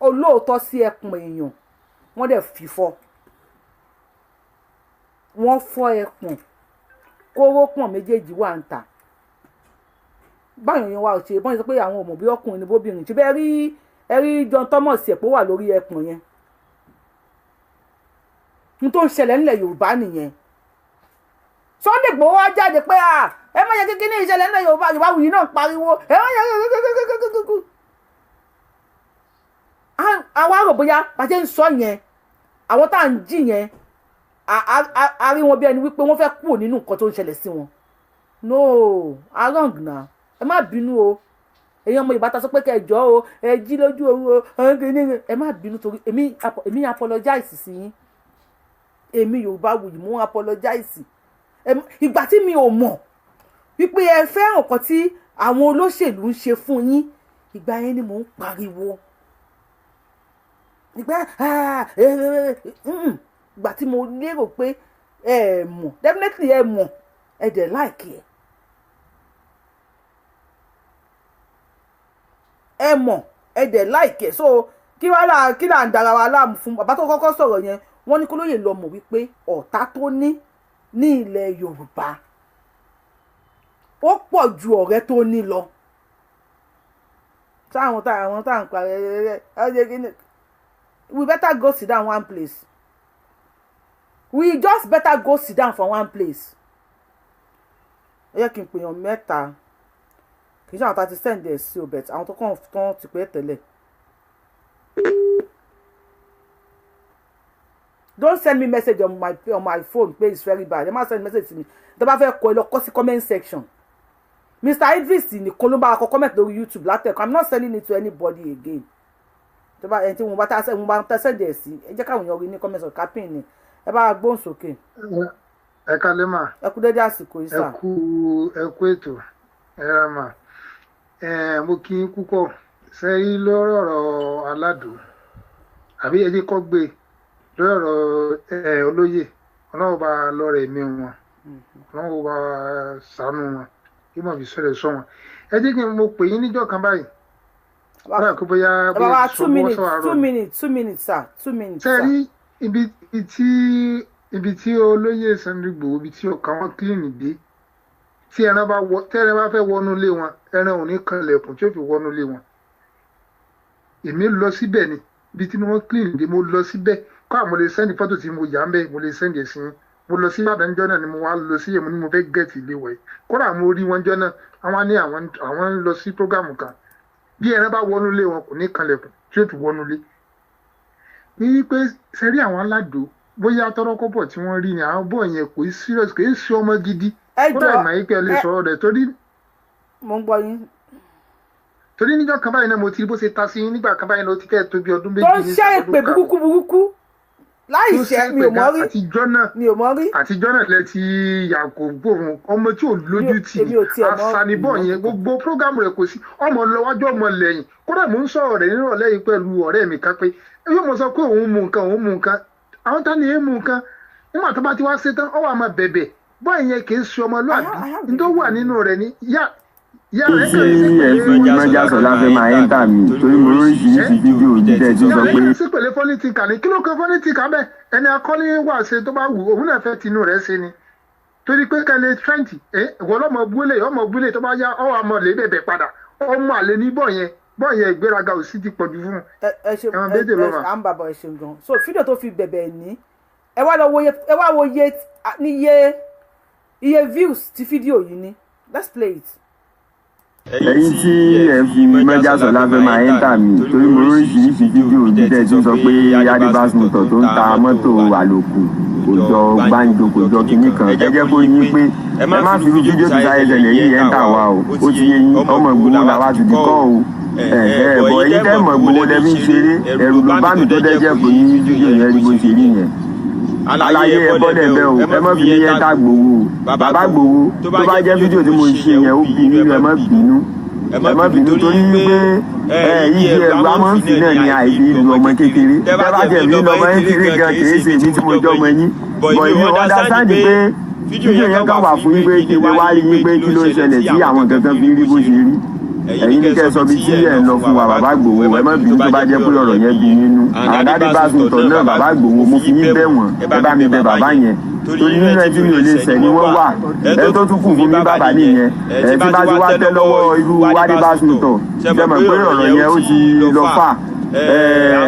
olóòótọ́ sí ẹkùn èèyàn, wọ́n dẹ̀ fìfọ́, wọ́n fọ́ ẹpọ̀n, kórópọ̀n méjèèjì wà ń tà báyọ̀ yẹn wá. Ò ṣe bọ́n ṣe sọ pé àwọn ò mọ̀ bí ọkùnrin ni bóbìnrin ṣe bẹ́ẹ̀ rí. Ẹ rí John Thomas ẹ̀pọ̀ wà lórí ẹpọ̀n yẹn. N tó ń ṣẹlẹ̀ nílẹ̀ Yorùbá nìyẹn. Sunday Igboho wá jáde pé à ẹ má yẹ kí kíní ìṣẹ̀lẹ̀ nílẹ̀ Yorùbá. Yorùbá wuyì náà pariwo, ẹ má yẹ kíkíkíkíkíkí. Àwa rò bóyá bá ṣe ń sọ yẹn, àwọn tá à ń jí yẹn, a rí wọn bí ẹni wípé wọ́n fẹ́ kúrò nínú nǹkan tó ń ṣẹlẹ̀ sí wọn. No, a wrong na. Ẹ má bínú o, èyàn ọmọ Yorùbá ta sọ pé kẹjọ o, ẹ jí lójú oorun o, ẹ má bínú, torí èmi apologize sí yín. Èmi Yorùbá wuyì, mú apologize. Ìgbà tí mi ò mọ̀ wípé ẹ fẹ́ràn nǹkan tí àwọn olóṣèlú ń ṣe fún yín, ìgbà yẹn ni mò ń pariwo. Ìgbà tí mo lérò pé ẹ mọ̀, definitely ẹ mọ̀, ẹ dẹ̀ like ẹ. Ẹ mọ̀, ẹ dẹ̀ like ẹ. So kí wàá là kí là ń dara wa láàmú fún? Bàbá tó kọ́kọ́ sọ̀rọ̀ yẹn, wọ́n ní kó lóye lọ mọ̀ wípé ọ̀tá tó ní ní ilẹ̀ Yorùbá ó pọ̀ ju ọ̀rẹ́ tó ní lọ. Táwọn táwọn táwọn parí ẹ ẹ ẹ, we better go sit down one place. We just better go sit down for one place. Ẹ yẹ kí n pèèyàn mẹ́ta. Kì í ṣe àwọn tá a ti send ẹ̀ sí o, but àwọn tó kàn tán ti pé tẹ́lẹ̀. Don't send me message on my phone pé it's very bad. Ẹ má send message to me. Tó bá fẹ́ kọ, ẹ lọ kọ sí comment section. Mr. Idris nìkan ló bá wa kọ comment lórí YouTube látẹ̀kọ́. I'm not sending it to anybody again. Tó bá ẹni tí mo bá tá mo bá tẹ́ send ẹ̀ sí, ẹ jẹ́ káwọn èèyàn rí ní comment section. Capin ni ẹ bá wa gbóhùn sókè. Ẹ kálẹ́ mà. Ẹ kú dédé àsìkò yìí. Ẹ Sà. kú, ẹ kú ètò, ẹ ra mà. Ẹ mo kí n púpọ̀ sẹ́rí lórí ọ̀rọ̀ aládùn àbí ẹ jẹ́ kọ́ gbé lórí ọ̀rọ̀ ẹ olóyè. Ọlọ́run bá lọ́rẹ̀ ẹ̀mí wọn, Ọlọ́run bá ṣàánú wọn, kí mọ̀ fi sọ̀rọ̀ sọ wọn. Ẹ jẹ́ kí n mo pè yín níjọ́ kan báyìí kódà kó bóyá Bàbá wa, bóyá 2 minutes, 2 minutes, 2 minutes sir, 2 minutes sir. Sẹ́rí. Ibi tí olóyè Sunday Igboho, ibi tí ọkàn wọn clean dé, tí ẹran bá wọ, tí ẹran bá fẹ́ wọnú ilé wọn, ẹran ò ní kanlẹ̀kùn tí ó fi wọnú ilé wọn. Èmi lọ síbẹ̀ ni, ibi tí wọ́n clean dé, mo lọ síbẹ̀ kọ́ àwọn, mo lè send fọ́tò tí mo yà ń bẹ̀, mo lè send ẹ̀ sí yín. Mo lọ sí Ìbàdàn jọ́ náà ni, mo wá lọ sí èmi ni mo fẹ́ get ilé wẹ̀. Kódà mo rí wọn jọ́ náà, àwọn ní àwọn ń lọ sí program kan. Bí ẹran bá wọnú ilé wọn, kò ní kanlẹ̀kùn tí ó fi wọnú ilé. Ní wípé sẹ́rí àwọn aládùn, bóyá tọ́rọ́kọ́bọ̀ tí wọ́n rí ni àwọn bọ̀ yẹn, kò í serious, kò í ṣe ọmọ gidi. Ẹ Kódà jọ ìmọ̀ yìí pé ẹ lè sọ̀rọ̀ rẹ̀ torí Mo ń gbọ́ yín. Torí níjọ́ kan báyìí náà, mo ti rí bó ṣe ta sí yín nígbà kan báyìí náà, ó ti fẹ́ẹ̀ tó bí ọdún Tó 2 ń ní ṣẹ́ ọdún èpè kan. burúkú burúkú láì Tó ṣẹ́ ṣe mi ò èpè mọ̀ gan rí. Àtijọ́ náà Mi ò mọ̀ rí. Àtijọ́ náà lẹ ti yàgò gbóhùn ọmọ tí ò lójú tì. Èmi ò tiẹ̀ mọ̀. Àṣàníbọ̀ yẹn, gbogbo program rẹ̀, kò sí ọmọ lọ́wájú ọmọ lẹ́yìn. Kódà mò ń sọ̀rọ̀ rẹ̀ nírọ̀lẹ́ yìí pẹ̀lú ọ̀rẹ́ mi kan pé yóò mọ̀ sọ pé òun mú nǹkan, òun mú nǹkan, àwọn tani yẹn mú nǹkan. Nígbà tó bá ti wá ṣe tán, ó wà máa bẹ̀bẹ̀ bọ́. Ìyẹn kì í ṣe ọmọlúàbí. Ní tó wà nínú rẹ̀ ni yá yá rẹ̀ Tí kàn sí ẹ fi Májàsọ́lá fẹ́ máa enter mi, torí mo rí oríṣiríṣi fídíò jíjẹ tí ó sọ pé Sí pẹ̀lẹ́ funny thinker ni. Kí ló kan funny thinker bẹ́ẹ̀? Ẹni akọ́lé wà ṣe tó bá wù òun náà fẹ́ tinú rẹ̀ ṣe ni, torí pé kẹ́lẹ́ trend ẹ ìwọ lọ́mọ búlẹ̀, ọmọ búlẹ̀, tó bá yá ọ àmọ́ lè bẹ̀bẹ̀ padà. Ọmọ àlè ní bọ̀ yẹn, bọ̀ yẹn, ìgbéraga ò sí ti pọ̀jù fún un. Ẹ ṣe Ẹ̀wọ̀n ẹ bẹ́ẹ̀ ẹ lọ́mọ. À ń bàbọ̀. Ẹ ṣeun gan. So fídíò tó fi bẹ̀bẹ̀ ní, ẹ wá lọ wo iye, ẹ wá wo iye níye iye views tí fídíò yìí ní. Let's play it. Ẹ̀yin tí ẹ fi Májàsọ́lá fẹ́ máa enter mi, torí mo rí oríṣiríṣi fídíò jíjẹ tí ó sọ pé Adébás Motor tó ń ta mọ́tò àlòkù kò jọ gbáǹjo, kò jọ kinní kan. Ẹ jẹ́ kó yín pé ẹ má fi irú fídíò tí sáyé ṣẹlẹ̀ yìí enter wa o. Ó ti yé yín, ọmọ Ìgbòho làwa ti di kọ́ o. Ẹ ẹ bọ̀, ẹ̀yin tẹ́ mọ̀ Ìgbòho lẹ fi ń ṣeré. Ẹ̀rù ló bá mi tó dẹ́jẹ́ kò ní fídíò yẹn rí bó ṣe rí yẹn. Àlàyé ẹ bọ́lẹ̀ bẹ́ẹ̀ o, ẹ má fi ní enter Gbòho bàbá Gbòho. Tó bá jẹ́ fídíò tí mo ṣe yẹn ó bí nínú, ẹ má bínú, ẹ má bínú, torí wípé ẹ igi ẹgbàá máa ń fi náà ní àìfi lu ọmọ kékeré. Tẹ́ bá jẹ́ mi lọ́mọ kékeré gan, kì í ṣe èmi tí mo jọ́ ọmọ yín bọ̀. Èmi understand pé fídíò yẹn kàn wà fún yín pé kí lè wá rí yín pé kí ló ń ṣẹlẹ̀ tí àwọn kankan fi rí bó ṣe rí. Ẹ̀yin ní kẹ́ sọ bí tí ẹ̀ ń lọ fún wa. Bàbá Ìgbòho, ẹ má bínú tó bá jẹ́ pé ọ̀rọ̀ yẹn bí nínú. Àdáde bá sùn tọ̀ náà, bàbá Ìgbòho, mo fi yín bẹ̀ wọ́n, ẹ bá mi bẹ̀ bàbá yẹn, torí nínú ẹ tí mi ò lè ṣẹ̀ ni wọ́n wà. Ẹ tó tún kù fún mi bàbá nìyẹn. Ẹ tí bá ti wá tẹ́ lọ́wọ́ irú wádé bá sùn tọ̀, ṣe mọ̀ pé ọ̀rọ̀ yẹn ó ti lọ fà.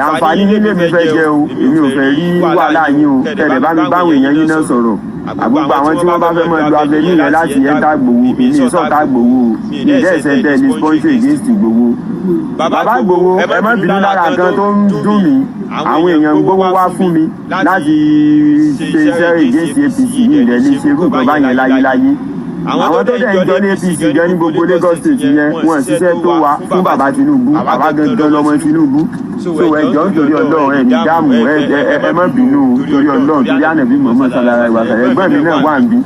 Àǹfààní nílé mi fẹ́ jẹ o, èmi ò fẹ́ rí wàhálà yín o. Kẹ̀lẹ̀ bá mi báwọn èèyàn yín náà sọ̀rọ̀, àgbogbo àwọn tí wọ́n bá fẹ́ máa lo avenue yẹn láti enter Ìgbòho. Èmi ìsọ̀tà Ìgbòho, mi ìdẹ́ ẹ̀sẹ̀ tẹ̀ ní sponsor against Ìgbòho. Bàbá Ìgbòho, ẹ má bínú. Lára nǹkan tó ń dùn mí, àwọn èèyàn ń gbówó wá fún mi láti ṣe iṣẹ́ against APC. Mi ìdẹ́ lè ṣerú nǹkan báyẹn láyéláyé. Àwọn tó dẹ̀ ń jọ ní APC gan ní gbogbo Lagos State yẹn, wọ́n ṣiṣẹ́ tó wa fún bàbá Tinubu. Bàbá gangan lọmọ Tinubu. So ẹ jọ̀ọ́, nítorí Ọlọ́run, ẹ ní dáàmú, ẹ má bínú, torí Ọlọ́run, torí ànàbí mọ̀mọ́ sálára ìwà sàrẹ́. Ẹgbẹ́ mi náà wà ń bí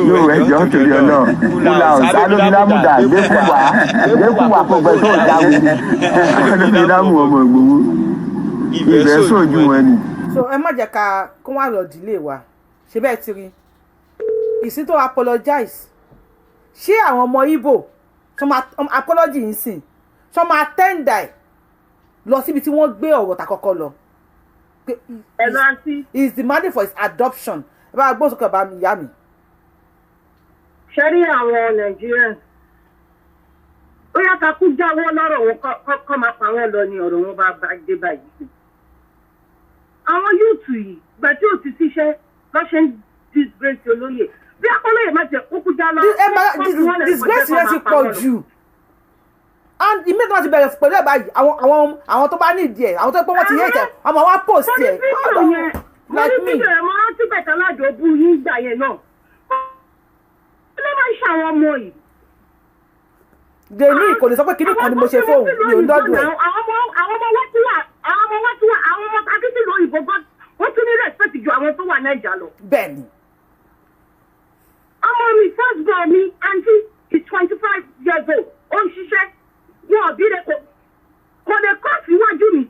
yóò. Ẹ jọ̀ọ́, torí Ọlọ́run, kúlà ọ̀sá lómi lámùdà gbẹ́kùwà gbẹ́kùwà kọ̀gbẹ́ tó jáwé lómi lámù ọmọ Ìgbòho ibẹ̀ sójú wọn ni. So ẹ má jẹ́ ká kó wá lọ dílé wa ṣe bẹ́ẹ̀ ti rí ìsín tó apologize. Ṣé àwọn ọmọ Ìgbò tó máa apology yìí sìn, tó máa tender ẹ̀ lọ síbi tí wọ́n gbé ọ̀rọ̀ tàkọ́kọ́ lọ? Ẹ lọ àǹtí. He is demanding for his adoption. Ẹ bá gbóhùn sókè, bá mi ìyá mi. Ṣe rí àwọn Nigerians, ó yá ká kú jáwọ́ lọ́rọ̀ wọn, kọ́ máa pa wọ́n lọ ní ọ̀rọ̀ wọn bá dé báyìí. Àwọn youth yìí, gbà tí ò ti síṣẹ́ lọ́ ṣe ń disgrace olóyè bí akọ́lóyè má jẹ́ kókú já lọ. Ẹ máa disgrace yẹn ti pọ̀ jù, and ìmí tó bá ti bẹ̀rẹ̀ pẹ̀lú ẹ̀ báyìí, àwọn tó bá ní ìdí ẹ̀, àwọn tó pé wọ́n ti yé ìtẹ̀, àwọn wá post ẹ̀. Mo ní fídíò yẹn, mo ní fídíò yẹn, mo rántí bẹ̀tẹ̀ aládùn bú yín gbà yẹn náà. Ó ló máa ń ṣe àwọn ọmọ yìí. Dèmí kò lè sọ pé kíní kan ni mo ṣe fóun, mi ò ń dọ́dún ẹ̀. Àwọn ọmọ wọn tún wà, àwọn ọmọ wọn tún wà, àwọn ọmọ akíntì lóyìnbó gan, wọ́n tún ní respect ju àwọn tó wà Naija lọ. Bẹ́ẹ̀ni. Ọmọ mi, first born mi, aunty is 25 years old, ó ń ṣiṣẹ́. Wọn ò bí rẹ, kò lè kọ́ síwájú mi.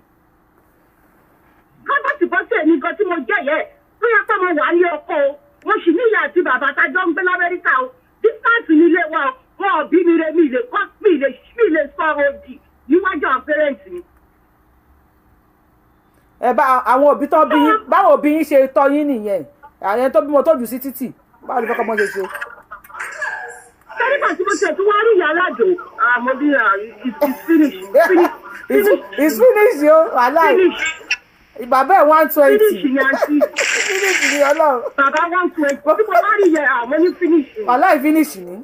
Kábọ̀tì bọ́sẹ̀ mi gan tí mo jẹ́ yẹ tó yẹ pé mo wà ní ọkọ o, mo sì ní ìyá àti bàbá tájọ́ ń gbé l'Amẹ́ríkà o, distance nílé wa o. Wọn ò bí mi re, mi lè kọ́, mi lè sọ òdì níwájú àwọn parents mi. Ẹ bá àwọn òbí tán bí yín, báwọn òbí yín ṣe tọ́ yín nìyẹn. Àwọn tó bímọ tó jù sí títì, báwo ló fẹ́ kọ́ mọ́ ṣe ṣe? Sẹ́ríkà tí mo ṣe tún wá rí ìyá aládò, àmọ́ bí it's finish, finish. It's finish o, wàhálà. Finish. Bàbá ẹ̀ 120. Finish ni àǹtí. Finish ni Ọlọ́run. Bàbá 120 tí mo bá rí yẹ, àmọ́ ní finish. Wàhálà, finish ni.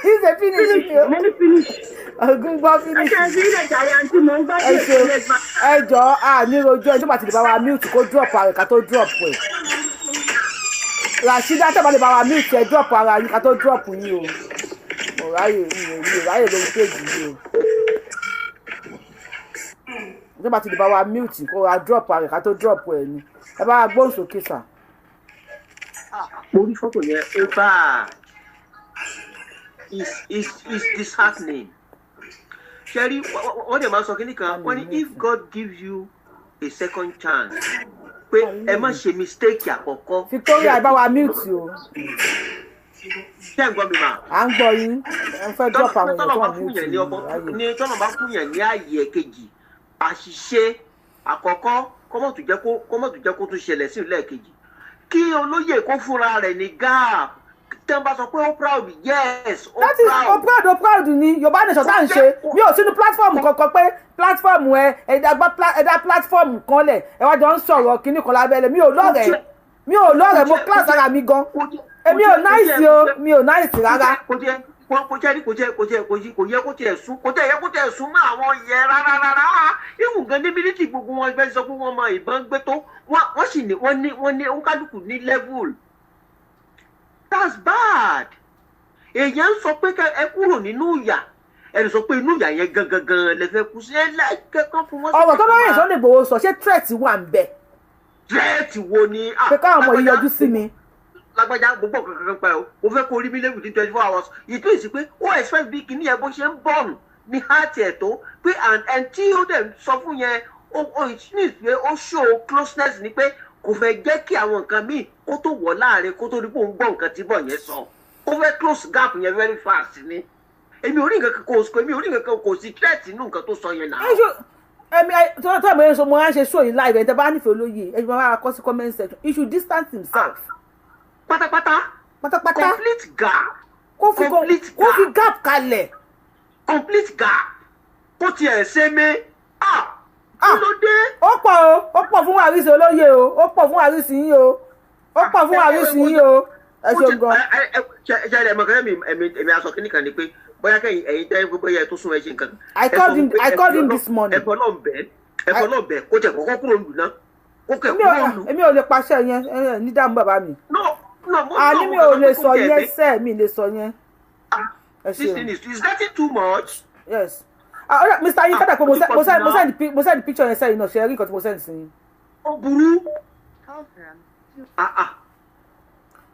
It's a finish ni o. Mo ní finish. Ogun gbọ́, finish. Ẹ ṣe fi ilẹ̀ jàre àǹtí, mo ń gbọ́. Ẹ ṣe, ẹ jọ, a ní rojú ẹ tó bá ti lè bá wa mute, kó drop ara ká tó drop ẹ. Rashida, tó bá lè bá wa mute, ẹ drop ara yín ká tó drop yín o. Mo ráyè, mi ò ráyè lórí page yìí o. Tó bá ti lè bá wa mute, kó ra drop ara ká tó drop ẹ ni. Ẹ bá wa gbóhùn sókè sà. Mo rí fọ́tò yẹn, ó bad, is disheartening. Ṣẹ́rí, wọ́n dẹ̀ máa sọ kínní kan, wọ́n ní if God gives you a second chance, pé ẹ má ṣe mistake àkọ́kọ́. Victoria, ẹ bá wa mute o. Ṣé ẹ ń gbọ́ mi mà? À ń gbọ́ yín. Ẹ ń fẹ́ drop àwọn èèyàn tó Tọ́lọ̀ bá wà fún mute yẹn ní ọkọ ráyè. Ní tọ́lọ̀ bá fún yẹn ní ààyè kejì, àṣìṣe àkọ́kọ́ kọ́mọ̀tò jẹ́ kó tún ṣẹlẹ̀ sí lẹ́ẹ̀kejì. Kí olóyè kó fúnra rẹ̀ ní gap. Tí wọ́n bá sọ pé ó proud, yes, ó That is proud. O proud, o proud ni. Yorùbá Nation tá à ń ṣe, mi ò sínú platform kankan pé platform ẹ ẹ̀dá gbá ẹ̀dá platform kan lẹ̀, ẹ wá jọ ń sọ̀rọ̀ kinní kan lábẹ́lẹ̀. Mi ò lọ́rẹ̀ẹ́, mi ò lọ́rẹ̀ẹ́. Mo class ara mi gan. Èmi ò nice o, mi ò nice rárá. Kò tiẹ̀ kò yẹ kó tiẹ̀ sún, kò tiẹ̀ yẹ kó tiẹ̀ sún mọ́ àwọn yẹn rárá rárá. Ìwù gan ní military, gbogbo wọn ẹgbẹ́ sọ pé wọ́n mọ ìbọn gbé tó, wọ́n sì ní wọ́n ní oníkálukú ní level. That's bad. Èèyàn ń sọ pé ẹ kúrò nínú ìyà, ẹni sọ pé inú ìyà yẹn gangan gan lẹ fẹ́ kú sí, ẹ lẹ́ẹ̀kẹ́kọ̀ọ́ fún wọn. Ọ̀rọ̀ tó lóye Sunday Igboho sọ, ṣé threat wà ń bẹ̀? Threat wo ni? Pé káwọn ọmọ yìí yọjú sí mi. Lágbájá, gbogbo nǹkan kan pa ẹ o, mo fẹ́ kó rí mi lẹ́wùdí 24 hours. Ìtú ìsìn pé ó expect bí kinní yẹn bó ṣe ń bọ̀nù ní heart ẹ̀ tó pé and tí ó dẹ̀ sọ fún yẹn, ó it means pé ó show closeness ni, pé kò fẹ́ jẹ́ kí àwọn nǹkan míì kó tó wọ̀ láàrin kó tó rí pé òun gbọ́ nǹkan tí bọ̀ yẹn sọ. Ó fẹ́ close gap yẹn very fast ni. Èmi ò rí nǹkan kan, kò èmi ò rí nǹkan kan, kò sí threat nínú nǹkan tó sọ yẹn náà. Ẹ ṣe ẹmi tó ẹ̀mọ́ yẹn sọ, mo máa ń ṣe show yìí live. Ẹ̀ tẹ́ bá nífẹ̀ẹ́ olóye, ẹ ṣe máa kọ sí comment section, he should distance himself. Pátápátá. Pátápátá. Complete gap. Kó fi gap kalẹ̀. Complete gap, kó tiẹ̀ ṣe mé, ah, kí ló dé? Ó pọ̀ o, ó pọ̀ fún àrísí olóye o, ó pọ̀ fún àrísí yín o, ó pọ̀ fún àrísí yín o. Ẹ ṣeun gan. Ṣe ṣe ẹ mọ̀ kẹ́mi, èmi aṣọ kínní kan ni pé bóyá kẹ́yìn ẹ̀yin tẹ́ pé bóyá ẹ tó sún ẹ ṣe nǹkan kan. I called him this morning. Ẹ fọ́ náà bẹ́ẹ̀, ẹ fọ́ náà bẹ́ẹ̀, kó tẹ̀ kọ́kọ́ kúrò lù náà, kó kẹ̀ Èmi ò kúrò lù. Èmi ò lè pàṣẹ yẹn, ẹ ní dààmú bàbá mi. No, no, mo Àní mi ò lè sọ yẹn sẹ́, mi lè sọ yẹn. Ẹ This ṣeun. thing is getting too much. Yes, ah, alright, Mr. Yin kádà pé mo Ó ti send mo pọ̀ jù send mo náà. send mo send picture yẹn sẹ́yìn náà. Ṣe rí nǹkan tí mo send sí yín? Ó burú. Ah ah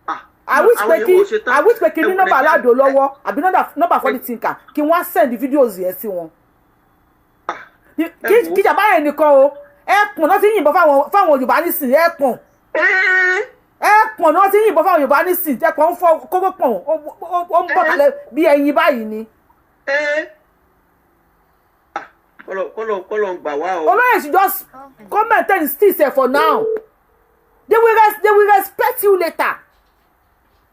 ah. I wish Àwọn pé yẹn kí wọ́n ṣe tán. I wish pé kí ní Ẹ wò nọ́mbà Nàìjíríà- aládùn lọ́wọ́ àbí nọ́mbà Funny Thinker, kí wọ́n á send videos yẹn sí wọn. Kí wò. kí jàmbá yẹn nìkan o, ẹkùn náà ti ń yìnbọn fáwọn Yorùbá nísìnyí. Ẹkùn náà ti ń yìnbọn fáwọn Yorùbá nísìnyí. Ẹkùn ń fọ kókó pọ̀n, ó ń bọ̀ kalẹ̀ bí ẹyin báyìí ni. Kọ́lọ̀ kọ́lọ̀ kọ́lọ̀ ń gbà wá o. Olóyè should just come maintain still sef for now. They will respect you later.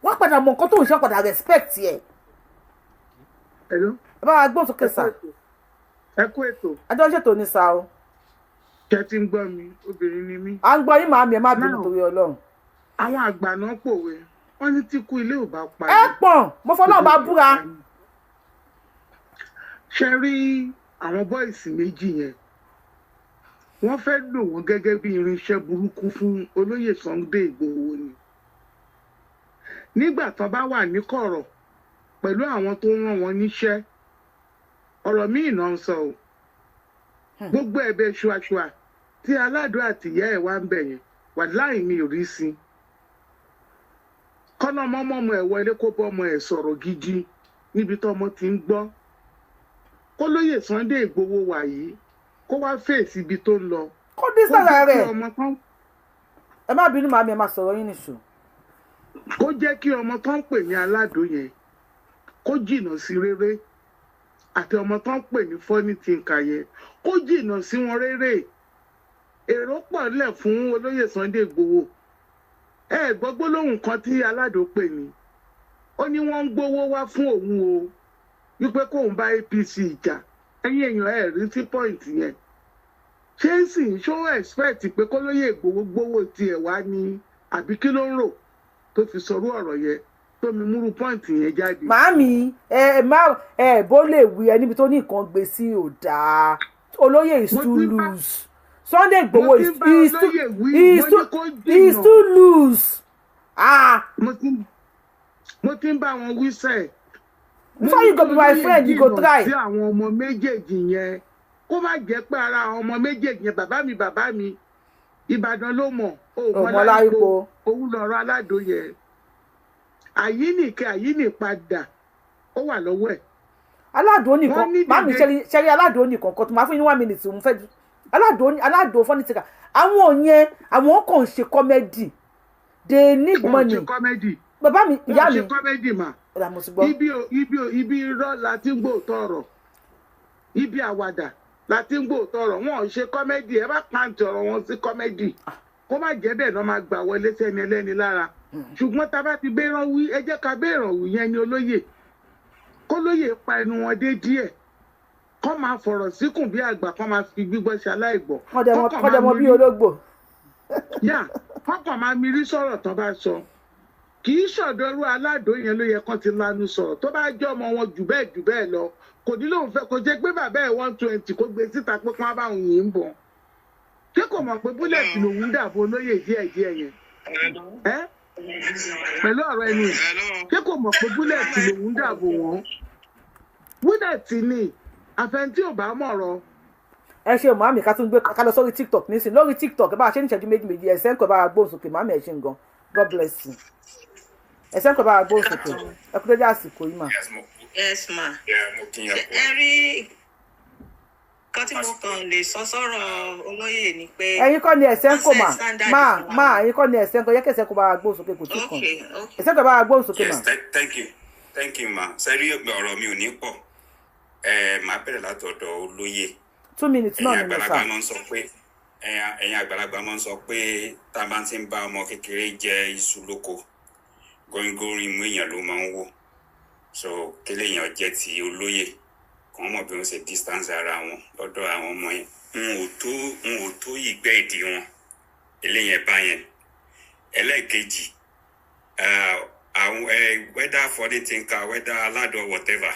Wọ́n padà mọ nǹkan tó ń ṣe, wọ́n padà respect yẹ. Hello. Ẹ bá wa gbóhùn sókè sà. Ẹ kú ètò. Àjọ ń ṣètò ní sa o. Ṣé tí ń gbọ́ mi? Obìnrin ni mí. À ń gbọ́ yín, màámi, ẹ má bínú Now, torí Ọlọ́run. Àwọn àgbà náà pòwe, wọ́n ní tí kú ilé ò bá pa Ẹ pọ̀n, mo fọlọ́run bá búra. Ṣe rí àwọn boys méjì yẹn, wọ́n fẹ́ lò wọ́n gẹ́gẹ́ bí irinṣẹ́ burúkú fún olóyè Sunday Ìgbòho ni. Nígbà tó bá wà ní kọ̀rọ̀ pẹ̀lú àwọn tó ń rán wọn níṣẹ́, ọ̀rọ̀ míì náà ń sọ o. Gbogbo ẹ̀bẹ̀ ṣùàṣùà tí aládùn àtìyá ẹ̀ wá ń bẹ̀ yẹn wà láì mi ò rí sí i. Kọ́nà mọ́mọ́mọ́ ẹ̀ wọlé, kó bọ́mọ ẹ̀ sọ̀rọ̀ gidi níbi tọ́mọ ti ń gbọ́. Kó lóye Sunday Ìgbòho wà yìí, kó wá fèsì ibi tó ń lọ. Kó dín sára Kó jẹ́ kí rẹ̀. ọmọ tán Ẹ má bínú, màámi, ẹ má sọ̀rọ̀ yín nìṣó. Kó jẹ́ kí ọmọ tó ń pè ní aládùn yẹn kó jìnnà sí rere, àti ọmọ tó ń pè ní Funny Thinker yẹn kó jìnnà sí wọn rere. Èrò pọ̀ ńlẹ̀ fún olóyè Sunday Igboho. Ẹ gbọ́ gbólóhùn kan tí Aládò pè ní, ó ní wọ́n ń gbowó wá fún òun o, wípé kóun bá APC jà. Ẹ̀yin èèyàn, ẹ̀ rí sí point yẹn? Ṣé ń sìn ṣó expect pé kólóyè Ìgbòho gbowó tiẹ̀ wá ní, àbí kí ló ń rò tó fi sọrú ọ̀rọ̀ yẹn, tó mi múrú point yẹn jáde? Màámi, ẹ má ẹ bó lè wí ẹ níbi tó ní nǹkan gbé sí ò dáa. Olóyè is too loose. Sunday Igboho is too loose. Ah. Mo ti ń bá wọn wí sẹ́ẹ̀. Before you go be my friend, you go try. Sí àwọn ọmọ méjèèjì yẹn, kó má jẹ́ pé ara àwọn ọmọ méjèèjì yẹn, bàbá mi, bàbá mi, Ìbàdàn ló mọ̀ Òmò láyípo. Òun lọ̀rọ̀ Aládò yẹn, àyínìkẹ́ àyínìpadà, ó wà lọ́wọ́ ẹ̀. Aládùn nìkan, màmí, ṣẹ́rí Aládùn nìkan kan tó máa fún yín ní 1 minute. Mo fẹ́ Aládùn, Aládùn funny thinker. Àwọn yẹn, àwọn kàn ń ṣe comedy. They need money. Wọ́n ṣe comedy. Bàbá mi, ìyá mi. Wọ́n ṣe comedy mà. Ibi ibi ibi irọ́ la ti ń gbóòótọ́ ọ̀rọ̀, ibi àwàdà la ti ń gbóòótọ́ ọ̀rọ̀. Wọn ò ṣe comedy. Ẹ bá pàǹtì ọ̀rọ̀ wọn sí comedy, kó má jẹ́ bẹ́ẹ̀ náà máa gbà wọlé sẹ́ni ẹlẹ́ni lára. Ṣùgbọ́n tá a bá ti bẹ́ẹ̀ràn wí, ẹ jẹ́ ká bẹ́ẹ̀ràn wí yẹn ní olóyè, kólóyè pa ẹnu wọn dé díẹ̀, kọ́ máa fọ̀rọ̀ síkùn bí àgbà, kọ́ máa fi gbígbọ́ ṣe aláìgbọ́. Kọ́dẹ̀mọ bí ológbò. Yà kọ́kàn máa mirí sọ̀rọ̀ tán bá sọ. Kì í ṣọ̀dọ̀rú Aládò yẹn ló yẹ kán ti lanu sọ̀rọ̀. Tó bá jẹ́ ọmọ wọn jù bẹ́ẹ̀ jù bẹ́ẹ̀ lọ, kò ní lóun fẹ́ kò jẹ́ pé bàbá ẹ̀ 120 kó gbé síta pé kí wọ́n bá òun yìí ń bọ̀. Ṣé kò mọ̀ pé bullet lòun dàbò olóyè díẹ̀díẹ̀ yẹn ẹ́ pẹ̀lú ọ̀rọ̀ ẹnu ẹ̀? Ṣé kò mọ̀ pé bullet lòun dàbò wọ́n? Bullet ni àfẹn tí ò bá mọ̀rọ̀. Ẹ ṣe, màmí. Ká tún gbé ká lọ sórí TikTok nísìn. Lórí TikTok, ẹ bá a ṣe ní ìṣẹ́jú méjì méjì. Ẹ̀sẹ̀ ń kọ́ ẹ bá a gbóhùn sókè. Màmí, ẹ ṣe ń gan. God bless you. Ẹ̀sẹ̀ ń kọ́ ẹ bá a gbóhùn sókè. Ẹ kú dédé àsìkò yìí mà. Yes ma. Ẹ rí nǹkan tí mo kàn lè sọ sọ́rọ̀ olóyè ni pé. Ẹ̀yin kọ́ ni ẹ̀sẹ̀ ń kọ́ mà mà mà. Ẹ̀yin kọ́ ni ẹ̀sẹ̀ ń kọ́. Yẹ kí ẹ̀sẹ̀ ń kọ́ bá a gbóhùn sókè. Kò tí kàn. Ẹ̀sẹ̀ ń kọ́ bá a gbóhùn sókè mà. Yes, thank you, thank you ma. Sẹ́rí, ọ̀rọ̀ mi ò ní pọ̀. Ẹ máa bẹ̀rẹ̀ látọ̀dọ̀ olóyè. 2 minutes náà ni mo sà. Ẹ̀yin àgbàlagbà máa ń sọ pé tá a bá ti ń bá ọmọ kékeré jẹ iṣu lóko, góríngórín mú èèyàn ló máa ń wò. So kílẹ̀ èèyàn jẹ́ ti olóyè, kàn mọ̀ bí wọ́n ṣe distance ara wọn lọ́dọ̀ àwọn ọmọ yẹn. N ò tó ìgbẹ́ ìdí wọn eléyẹn báyẹn. Ẹlẹ́ẹ̀kejì, àwọn whether funny thinker, whether aládùn, whatever,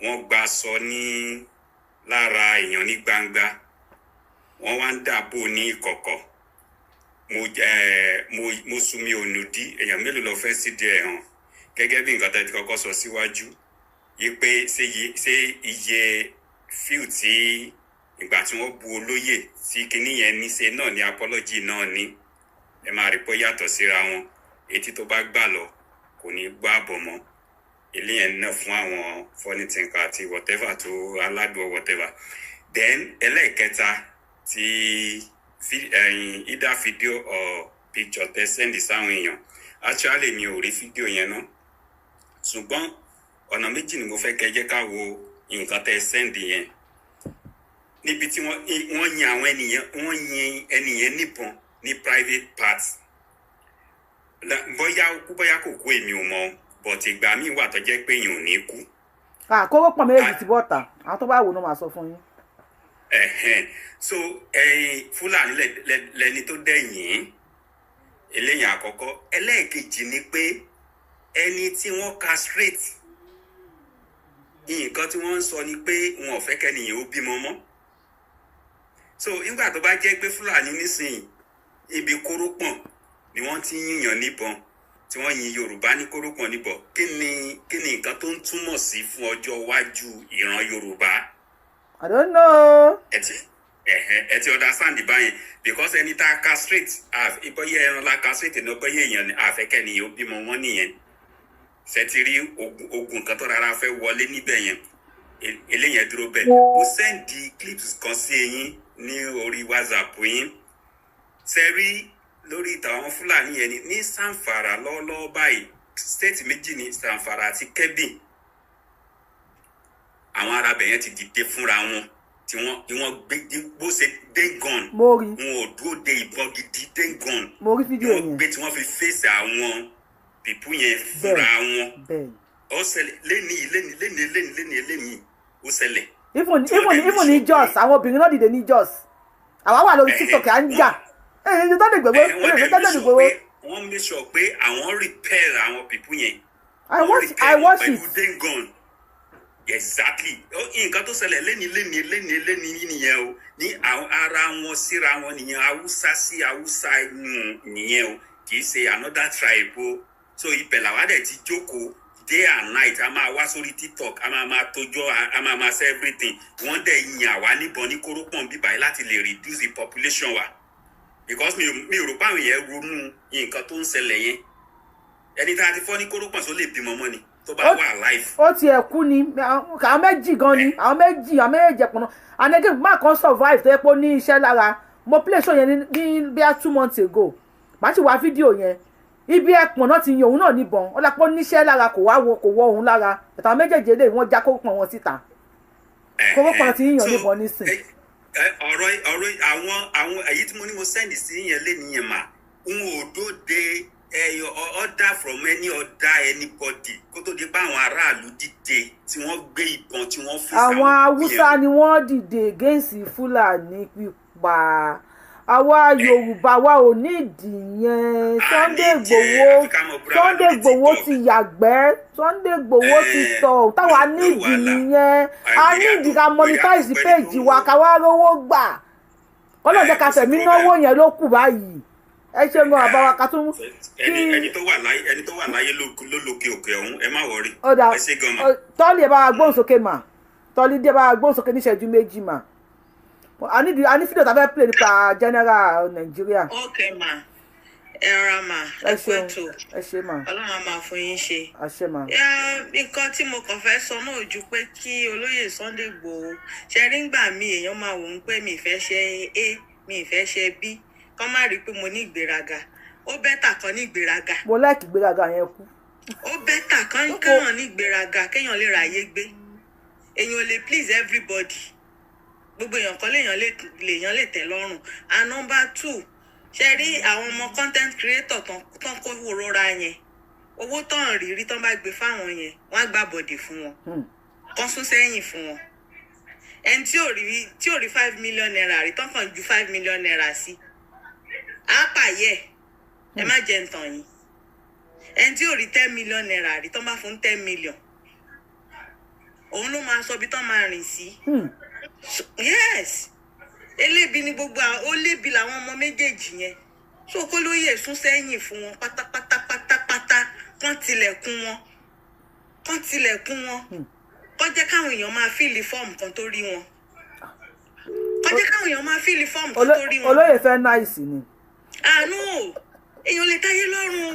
wọ́n gba sọ ní lára èèyàn ní gbangba, wọ́n wá ń dàbò ní ìkọ̀kọ̀. Mo sunmi ònùdí èèyàn mélòó lọ fẹ́ sídìí ẹ̀ hàn gẹ́gẹ́ bí nǹkan tẹ́ ti kọ́kọ́ sọ síwájú yí pé ṣé iye fíù tí ìgbà tí wọ́n bu olóyè tí kinní yẹn ní ṣe náà ní apology náà ní. Ẹ máa rí pé ó yàtọ̀ síra wọn. Etí tó bá gbà lọ kò ní gbọ́ àbọ̀ mọ́. Eléyẹn náà fún àwọn funny thinker àti whatever tó aládùn whatever. Then ẹlẹ́ẹ̀kẹta ti either video or picture tẹ send sáwọn èèyàn, actually mi ò rí fídíò yẹn náà, ṣùgbọ́n ọ̀nà méjì ni mo fẹ́ kẹ́ jẹ́ ká wo nǹkan tẹ send yẹn. Níbi tí wọ́n yin àwọn ènìyàn, wọ́n yin ẹnìyẹn níbọn ní private part. Bóyá ó kú, bóyá kò kú, èmi ò mọ̀, but ìgbà míì wà tó jẹ́ pé èèyàn ò ní kú. Àkóró pọ̀ méjèèjì ti bọ́ta. Àwọn tó bá wò náà máa sọ fún yín. Ẹ̀hẹ́n. So ẹ̀yin Fúlàní lẹni tó dẹ̀yìn eléyìn àkọ́kọ́. Ẹlẹ́ẹ̀kejì ni pé ẹni tí wọ́n castrate, nǹkan tí wọ́n ń sọ ni pé wọn ò fẹ́ kẹ́nìyàn ó bímọ mọ́. So nígbà tó bá jẹ́ pé Fúlàní nísìnyí, ibi kórópọ̀n ni wọ́n ti ń yìnyàn níbọn, tí wọ́n yin Yorùbá ní kórópọ̀n níbọn, kí ni nǹkan tó ń túmọ̀ sí fún ọjọ́ iwájú ìran Yorùbá? I don't know. Ẹ ti ẹhẹ, ẹ ti understand báyẹn, because ẹni tá a castrate, bóyá ẹran la castrate ní, bóyá èèyàn ni, àfẹ́kẹ́ nìyẹn ó bímọ wọn nìyẹn. Ṣe ti rí ogun kan tó rárá fẹ́ wọlé níbẹ̀ yẹn? Eléyẹn dúró bẹ́ẹ̀. Mo send clips kan sí yín ní orí WhatsApp yín. Ṣe rí lórí ìtàn àwọn Fúlàní yẹn ní Zamfara lọ́wọ́lọ́wọ́ báyìí, state méjì ní, Zamfara àti Kebbi, àwọn arábẹ̀ yẹn ti dìde fúnra wọn. tí wọ́n gbé bó ṣe dane gun. Mo rí. Wọn ò dúró de ìbọn gidi, dane gun Mo rí tí fídíò wọ́n yẹn. gbé, tí wọ́n fi fèsì àwọn people yẹn fúnra wọn. Ó ṣẹlẹ̀ lénìí, lénìí, lénìí, lénìí, lénìí, lénìí, ó ṣẹlẹ̀. Even Tí wọ́n even dẹ̀ even ní sọ pé Jos, àwọn obìnrin náà dìde ní Jos. Àwa wà lórí TikTok, à ń jà èyí tó lè gbogbo Wọ́n èyí dẹ̀ tó lè make sure gbogbo. pé wọ́n make sure pé àwọn repair àwọn people yẹn. I Wọ́n watch repair I wọn watch pẹ̀lú it. dane gun, exactly. Nǹkan tó ṣẹlẹ̀ lénìí, lénìí, lénìí, lénìí nìyẹn o. Ní àwọn ara wọn síra wọn nìyẹn, Haúsá sí Haúsá nìyẹn o, kì í ṣe another tribe o. So ibẹ̀ làwa dẹ̀ ti jókòó day and night. A máa wá sórí TikTok, a máa máa tójọ́, a máa máa ṣe everything. Wọ́n dẹ̀ yàn wá níbọn ní kórópọ̀n bíbáyìí láti lè reduce the population wa, because mi ò rò pé àwọn yẹn ronú nǹkan tó ń ṣẹlẹ̀ yẹn. Ẹni tá a ti fọ́ ní kórópọ̀n, tó lè bímọ mọ́ ni tó bá wà alive? Ó tiẹ̀ kú ni. Àwọn méjì gan ni, àwọn méjì, àwọn méjì ẹ̀pọ̀n náà. And again, má kan survive tó yẹ pé ó ní iṣẹ́ lára. Mo play show yẹn ní bíi 2 months ago. Màá sì wá fídíò yẹn. Ibi ẹ̀pọ̀n náà ti yan òun náà níbọn, ó lápò níṣẹ́ lára, kò wá wọ, kò wọ òun lára. Àtàwọn méjèèjì eléyìí, wọ́n já kórópọ̀n wọn síta. Kórópọ̀n ti ń yàn níbọn nísìn. Ọ̀rọ̀ àwọn èyí tí mo ní mo send sí yẹn lé nìyẹn mà n ò dóde ẹyọ order from any other anybody kó tó di pé àwọn aráàlú dìde tí wọ́n gbé ìbọn tí wọ́n fi Àwọn Haúsá ni wọ́n dìde against Fúlàní pípa. Àwa Yorùbá wa ò ní ìdí yẹn. Sunday Igboho, Sunday Igboho ti yàgbẹ́, Sunday Igboho ti tọ̀. Táwa nídìí nìyẹn. A nídìí ká monetize page wa, ká wá rówó gbà kọ́lọ̀ jẹ́ ká fẹ̀mí náwó yẹn ló kù báyìí. Ẹ ṣe gan, bàbá wa, ká tún Ẹni tó wà láyé ló lókè òkè ọ̀hún, ẹ má worry. Ọ̀dà. Ẹ ṣe gan ma. Tọ́lì, ẹ bá wa gbóhùn sókè mà. Tọ́lì díẹ̀, bá wa gbóhùn sókè níṣẹ́jú 2 mà. A ní fídíò tá a fẹ́ play nípa general Nàìjíríà. Ok ma, ẹ rọra mà. Ẹ Ẹ kú ṣeun. ètò. Ẹ ṣe mà. Ọlọ́run á máa fún yín ṣe. Àṣẹ mà. Nǹkan tí mo kàn fẹ́ sọ náà ju pé kí olóyè Sunday Igboho ṣe rí, ńgbà míì èèyàn máa wò ó pé mi ì fẹ́ ṣe A, mi ì fẹ́ ṣe B, kán má rí i pé mo ní ìgbéraga. Ó better kan ní ìgbéraga. Mo like ìgbéraga yẹn kú. Ó better kan kéèyàn ní ìgbéraga, kéèyàn lè ráyé gbé. Èèyàn ò lè please everybody. Gbogbo èèyàn kan lèèyàn lè tẹ́ lọ́rùn. And number two, ṣe rí àwọn ọmọ content creator tán kó rọra yẹn, owó tán rí rí tán bá gbé fáwọn yẹn, wọ́n á gbà bọ̀dẹ̀ fún wọn, kán sún sẹ́yìn fún wọn. Ẹni tí ò rí ₦5 million rí, tán kàn ju ₦5 million sí, á pààyẹ. Ẹ má jẹ́ ntàn yín. Ẹni tí ò rí ₦10 million rí, tán bá fún 10 million, òun ló máa sọ ibi tán máa rìn sí. Yes, elébi ni gbogbo àwọn, ó lébi làwọn ọmọ méjèèjì yẹn. So kó lóye sún sẹ́yìn fún wọn pátápátá pátápátá, kán tilẹ̀kùn wọn, kán tilẹ̀kùn wọn, kán jẹ́ káwọn èèyàn máa fill form kan tó rí wọn, kán jẹ́ káwọn èèyàn máa fill form kan tó rí wọn. Olóyè fẹ́ nice ni. Àánú o, èèyàn lè táyé lọ́rùn.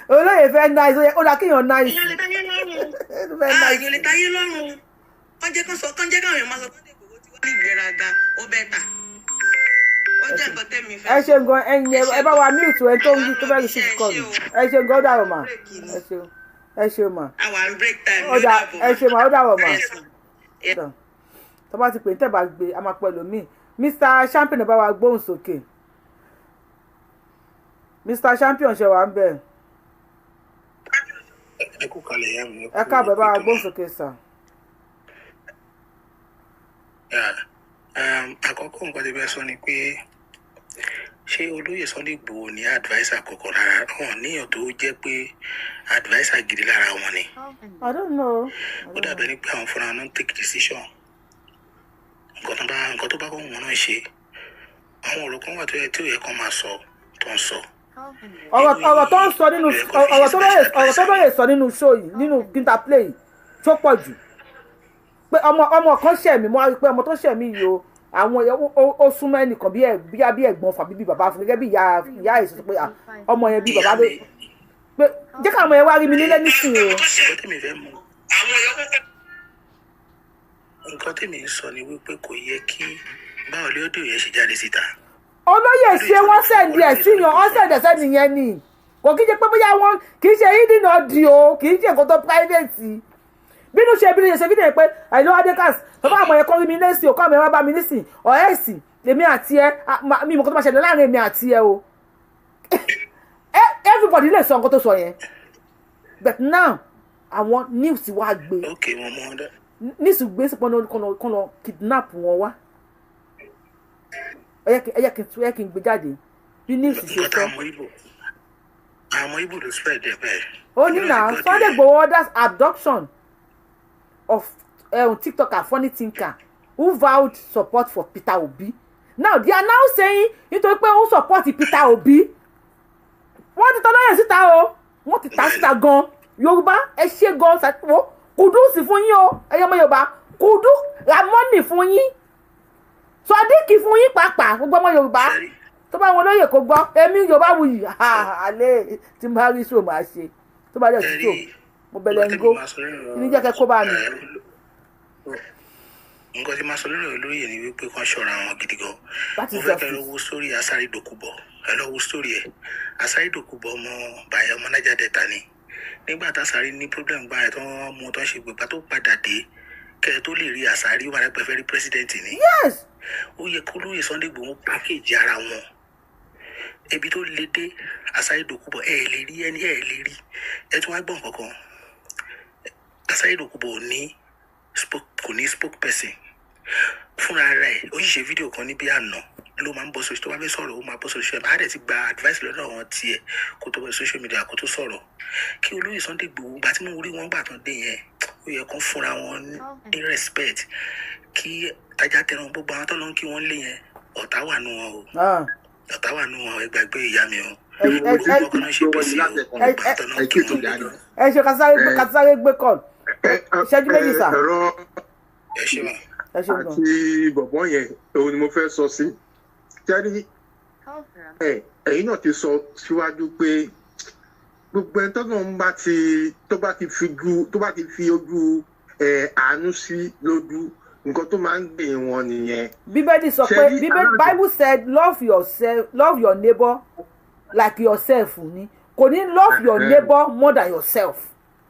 Olóyè fẹ́ nice, ó dà kéèyàn nice. Èèyàn lè táyé lọ́rùn. Fẹ́ Ah, nice. èèyàn lè táyé lọ́rùn. Kán jẹ́ kán sọ, kán jẹ́ káwọn èèyàn máa sọ Sunday Igboho ti wá ní ìgbéraga. Ó better. Ó jẹ́ nǹkan tẹ́mi fẹ́. Ẹ ṣe gan. Ẹyin, ẹ bá wa mute ẹ tó ń tó fẹ́ receive call. Ẹ ṣe gan, ó dàrọ̀ mà. Ẹ ṣeun, ẹ ṣeun mà. Àwa ń break time. Ó dà, ẹ ṣe mà, ó dàrọ̀ mà. Yes, ma. Tó bá ti pè ní tẹ̀ bá gbé, a máa pẹ̀lú mi. Mr Champion, ẹ bá wa gbóhùn sókè. Mr Champion, ṣe wà ń bẹ̀? Ẹ kú kalẹ̀, ìyá mi. Ẹ káàbọ̀, ẹ bá wa gbóhùn sókè, sir. Àkọ́kọ́ nǹkan tí bẹ́ẹ̀ sọ ni pé, ṣé olóyè Sunday Igboho ní adviser kọ̀ọ̀kan lára wọn, níyàn tó jẹ́ pé adviser gidi lára wọn ni? I don't know. Ó dàbẹ̀ ni pé àwọn fúnra wọn ń take decision. Nǹkan tó bá kọ́ wọn náà ṣe. Àwọn ọ̀rọ̀ kan wà tó yẹ tí ò yẹ kó máa sọ tó ń sọ. Ọ̀rọ̀ tó ń sọ nínú ọ̀rọ̀ tó lóye sọ nínú show yìí, nínú Ginta play yìí, tó pọ̀ jù pé ọmọ kan ṣẹ̀ mí, mo wá rí i pé ọmọ tó ṣẹ̀ mí yìí o, àwọn ó súnmọ́ ẹnìkan bí ẹ bí ẹ̀gbọ́n fàbí bí bàbá fún, gẹ́gẹ́ bí ìyá ẹ̀ sọ pé, ah, ọmọ yẹn bí bàbá ló pé jẹ́ káwọn ọmọ yẹn wá rí mi nílé nísìnyí o. Nǹkan tèmi fẹ́ mọ̀, nǹkan tèmi ń sọ ni wípé kò yẹ kí báwo ló dé yẹn ṣe jáde síta. Olóyè, ṣe wọ́n send ẹ̀ sí yan, wọ́n send ẹ̀ sẹ́ni yẹn ni. Kò kí ṣe pé bóyá wọ́n kì í ṣe hidden audio, kì í ṣe nǹkan tó private. Bínú ṣe bínú ṣe fídíò yẹn pé àìló Adékàs bàbá àmọ̀ yẹn kọ́ rí mi lẹ́sìn òkú àmọ̀ yẹn wá bá mi nísìn ọ̀rẹ́ ẹ̀sìn èmi àti ẹ mi ìmọ̀ kó tó máa ṣẹlẹ̀ láàrin èmi àti ẹ o. Everybody lè sọ nǹkan tó sọ yẹn, but now àwọn news wá gbé. Ok, mo mọ ọdọ. News gbé sí pọ́n kọ́ lọ kidnap wọn wá. Ẹ yẹ kí n gbé jáde bí news ṣe Nǹkan sọ. táwọn Ibo, àwọn Ibo ló spread ẹ bẹ́ẹ̀. Ó ní na Sunday Igboho orders abduction of TikToker Funny Thinker who vowed support for Peter Obi. Now they are now saying nítorí pé ó support Peter Obi, wọ́n ti tọ́ lọ́yẹ̀ síta o, wọ́n ti ta síta gan. Yorùbá, ẹ ṣe gan ṣàtúwò kudos fún yín o. Ẹyọ ọmọ Yorùbá, kudos, Ramoni fún yín, Sọdíkì fún yín pàápàá. Gbogbo ọmọ Yorùbá tó bá wọn lóye kó gbọ́ èmi Yorùbá wuyì alẹ́ tí mo bá rí sóò máa ṣe tó bá dẹ̀ sí tó mo bẹ̀rẹ̀ ń gó ní jẹ́ kẹ́ kó bá mi. Nǹkan tí máa sọ lórí olóyè ni wípé kán ṣọ́ra wọn gidi gan. That Mo is fẹ́ kẹ́ lọ justice. wo sórí Asari Dokubo. Ẹ lọ wo sórí ẹ̀. Asari Dokubo, ọmọ bàyẹ̀, ọmọ Niger Delta ni. Nígbà tásàrí ní problem gbà ẹ̀ tó ń mú tó ń ṣe gbègbà tó padà dé, kẹ́ ẹ tó lè rí Asari, ó máa rẹ fẹ́ rí president ni. Yes. Ó yẹ kó lóye Sunday Igboho package ara wọn ibi tó le dé. Asari Dokubo, ẹ lè rí ẹni, ẹ lè rí ẹ tún wá gbọ́n kankan. Asari Dokubo ò ní kò ní spokesperson fúnra rẹ̀. Ó sì ṣe fídíò kan níbi àná ló máa ń bọ́ sórí. Tó bá fẹ́ sọ̀rọ̀, ó máa bọ́ sórí social media. Á dẹ̀ ti gba advice lọ́dọ̀ àwọn tiẹ̀ kó tó bọ́ social media kó tó sọ̀rọ̀. Kí olóyè Sunday Igboho gbà tí mo rí wọn gbà tán dé yẹn, ó yẹ kán fúnra wọn ní respect kí tajà tẹran. Gbogbo àwọn tó lọ ń kí wọn lé yẹn, ọ̀tá wà nù wọn o. Ọ̀tá wà nù wọn. Ẹ gbàgbé ìyá mi o. Gbogbo ọkọ náà ṣe pèsè o, gbogbo àwọn tó lọ ń kí wọn lé. Ẹ ṣe kásáré gbé call ìṣẹ́jú 2 sà. Ẹ̀rọ Ẹ ṣe wà. Ẹ ṣe gan. Àti bọ̀bọ̀ yẹn, òun ni mo fẹ́ sọ sí jẹ́rí. Ẹ ẹ̀yin náà ti sọ síwájú pé gbogbo ẹni tọ́nà ń bá ti tó bá ti fi ju tó bá ti fi ojú ẹ àánú sí lójú, nǹkan tó máa ń gbé wọn nìyẹn. Bíbélì sọ pé Ṣé rí Bíbélì, Bible said love yourself, love your neighbor like yourself ni. Kò ní love your neighbor more than yourself.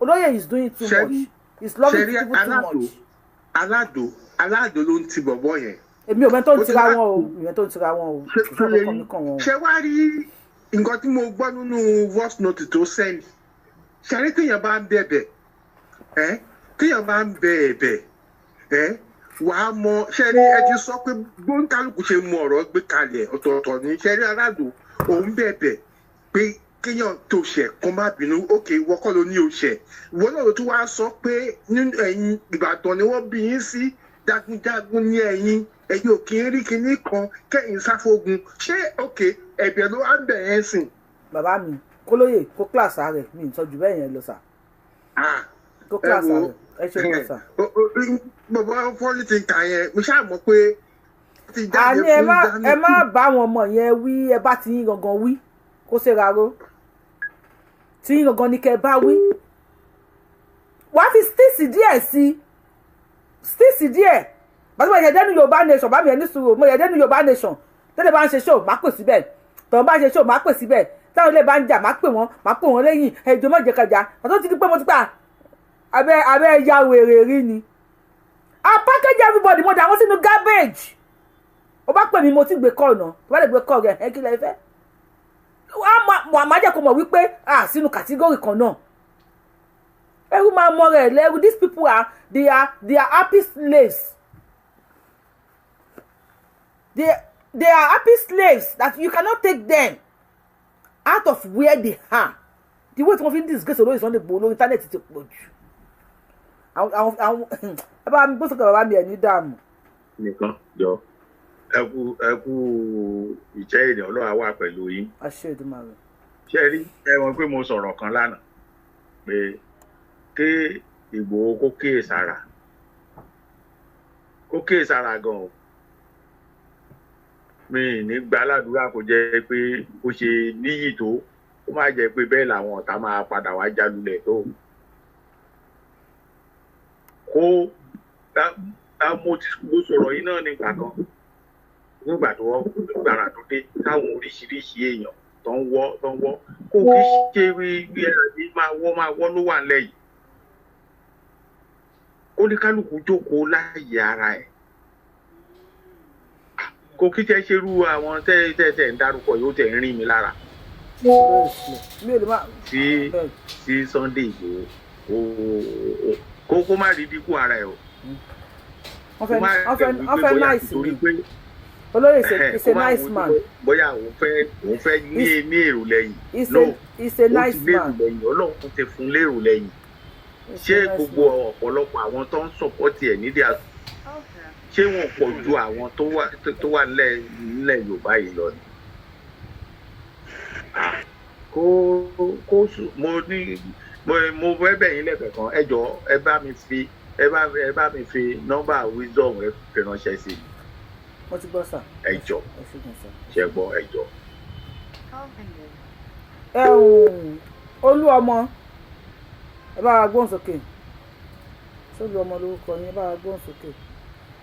Olóyè is doing too much, he's loving Ṣe rí people too Aládò much. Aládò ló ń ti bọ̀bọ̀ yẹn. Èmi ò mẹ́ tó ń Ó ti tira wá- wọn o, èmi ò mẹ́ tó ń tira wọn o, kò sí ọkọ mi kàn wọn o. Ṣé wá rí nǹkan tí mo gbọ́ nínú voice note tó send? Ṣe rí téèyàn bá ń bẹ̀bẹ̀ ẹ́, téèyàn bá ń bẹ ẹ̀bẹ̀ ẹ́, wàá mọ. Ṣe rí, ẹ ti sọ pé gbóńkálùkù ṣe mọ ọ̀rọ̀ gbé kalẹ̀ ọ̀tọ̀ọ̀tọ̀ ní. Ṣe rí Aládùn, òun bẹ̀bẹ̀ pé kéèyàn tó ṣẹ̀ kó má bínú. Ókè, ìwọ kọ́ ló ní o ṣẹ̀, ìwọ náà ló tún wá sọ pé nínú ẹ̀yin Ìbàdàn ni wọ́n bí yín sí, jagunjagun ní ẹ̀yin, ẹ̀yin ò kí ń rí kinní kan kẹ́yìn sáfógun. Ṣé òkè ẹ̀bẹ̀ ló wá ń bẹ̀ yẹn sìn? Bàbá mi kólóyè kó kíláàsì rẹ̀, mi ì tọ́jú bẹ́ẹ̀ yẹn lọ sà, kó Ẹ kíláàsì wo rẹ̀. Ẹ ṣe kó sà. Bàbá fọ́lì ti kà yẹn, mo ṣáà mọ̀ pé ó ti jáde Àní ẹ fún má Jamiu. ẹ má bá àwọn ọmọ yẹn wí. Ẹ bá ti yín gangan wí kó ṣe raro tí yín gangan ní kẹ́ ẹ bá wí. Wàá fi stíìsì díẹ̀ sí stíìsì díẹ̀ bàtí mo yẹ dẹ́nu Yorùbá Nation. Bá mi yẹn ní sùúrù, mo yẹ dẹ́nu Yorùbá Nation tẹ́lẹ̀. Bá ń ṣe show, má pè síbẹ̀. Tọ́wọ́n bá ń ṣe show, má pè síbẹ̀. Táwọn ilé bá ń jà, má pè wọ́n, má pè wọ́n lẹ́yìn ẹ̀jọ̀ má jẹ́ kájà. Àtọ́ ti di pé mo ti pa abẹ́ abẹ́ ya wèrè rí ni. I package everybody, mo dà wọ́n sínú garbage. Ó bá pè mí, mo ti gbé call náà. Tó bá lè gbé call rẹ̀, ẹ kí lẹ fẹ́? Wàá má jẹ́ kó mọ̀ wípé à sínú category kan náà. Ẹrú máa mọ rẹ̀ lẹ́rú. These people are they are happy slaves. They are happy slaves that you cannot take them out of where they are. The way tí wọ́n fi ń disgrace olóyè Sunday Igboho lórí internet ti pọ̀ jù. Àwọn ẹ bá mi gbósòkè, bàbá mi, ẹ̀ ní dààmú. Nìkan jọ, ẹ kú ìjẹ́ ènìyàn. Ọlọ́run á wà pẹ̀lú yín. Àṣẹ Èdùmàrè. Ṣé rí ẹ mọ̀ pé mo sọ̀rọ̀ kan lánàá pé kí Ìgbòho kó kíyèsára, kó kíyèsára gan o. Mi ì ní gba aládùúrà kó jẹ́ pé bó ṣe níyì tó, kó má jẹ́ pé bẹ́ẹ̀ làwọn ọ̀tá máa padà wá jálulẹ̀ tó kó mo ti mo sọ̀rọ̀ yìí náà nígbà kan, nígbà tó wọ́n gbàrà tó dé, táwọn oríṣiríṣi èèyàn tó ń wọ́ kó kí ṣe bí ẹ̀rọ yìí máa wọ́ ló wà nílẹ̀ yìí. Kóníkálukú jókòó láàyè ara ẹ̀, kò kí tẹ́ ṣerú àwọn tẹ́ tẹ́ tẹ́ ń dárúkọ yóò tẹ̀ ń rí mi lára. Mi ò lè má. Tí Sunday Igboho kó má rí dínkù ara ẹ̀ o. Wọ́n fẹ́ wọ́n fẹ́ wọ́n fẹ́ nice ni olóyè is a nice man. Bóyá òun fẹ́ ní èrò lẹ́yìn. No, he's a nice ó ti lérò man. lẹ́yìn, Ọlọ́run ti fún lérò lẹ́yìn. Ṣé gbogbo ọ̀pọ̀lọpọ̀ àwọn tó ń support ẹ̀ nídìí ṣé wọn pọ̀ ju àwọn tó wà nílẹ̀ Yorùbá yìí lọ ni? Ah, kó mo ní mo fẹ́ bẹ̀ yín lẹ́ẹ̀kẹ̀ kan. Ẹ jọ̀ọ́, ẹ bá mi fi nọ́mbà Wisdom ẹ fi ránṣẹ́ sí mi. Mo ti gbọ́, sir. Ẹ jọ̀ọ́. Ẹ ṣe gan, sir. Ṣe gbọ́? Ẹ jọ̀ọ́. Ẹ ǹ olú ọmọ, ẹ bá wa gbóhùn sókè. Sólú ọmọ lórúkọ yín? Ẹ bá wa gbóhùn sókè.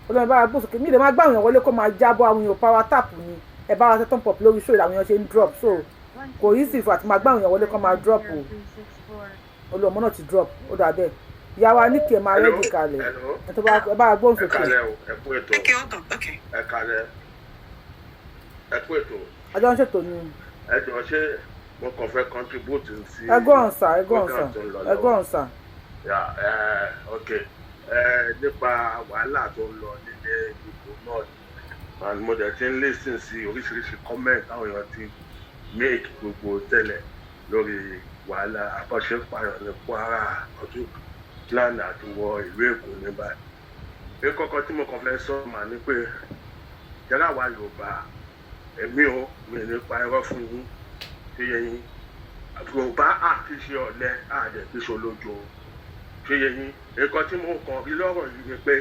Olú ọmọ, ẹ bá wa gbóhùn sókè. Mi lè máa gbá àwọn èèyàn wọlé kó máa jábọ́. Àwọn èèyàn power tap ni. Ẹ bá wa ṣe thumb up lórí show. Àwọn èèyàn ṣe ń drop, so kò yí sì fún àti máa gbá àwọn èèyàn wọlé kó máa drop o. Olú ọmọ náà ti drop, ó dà bẹ́ẹ̀. Ìyá wa ní kí ẹ máa ready kalẹ̀. Ẹ tó bá ẹ bá wa gbóhùn Ẹ sókè. kalẹ̀ o, ẹ kú ètò. Ẹ kalẹ̀, ẹ kú ètò. Àjọ ń ṣètò ni. Ẹ jọ, ṣé mo kàn fẹ́ contribute sí Ẹ go on, sir. Ẹ go on, sir. program tó ń lọ Ẹ go lọ́wọ́. on, sir. Yeah, ok, nípa wàhálà tó ń lọ nílé gbogbo náà, and mo dẹ̀ ti ń listen sí oríṣiríṣi comment táwọn èèyàn ti make gbogbo tẹ́lẹ̀ lórí wàhálà àbọ̀ṣepààyàn ní Kwara, ọdún plan àti wọ ìlú Èkó ní báyìí. Nǹkan kan tí mo kàn fẹ́ sọ mà ní pé yàrá wa Yorùbá, èmi ò mi nípa irọ́ fún yín ṣé yẹ yín. Yorùbá àti ṣe ọ̀lẹ àdẹ̀ kí ṣe olójo, ṣé yẹ yín. Nǹkan tí mo kàn rí lọ́rọ̀ yìí ni pé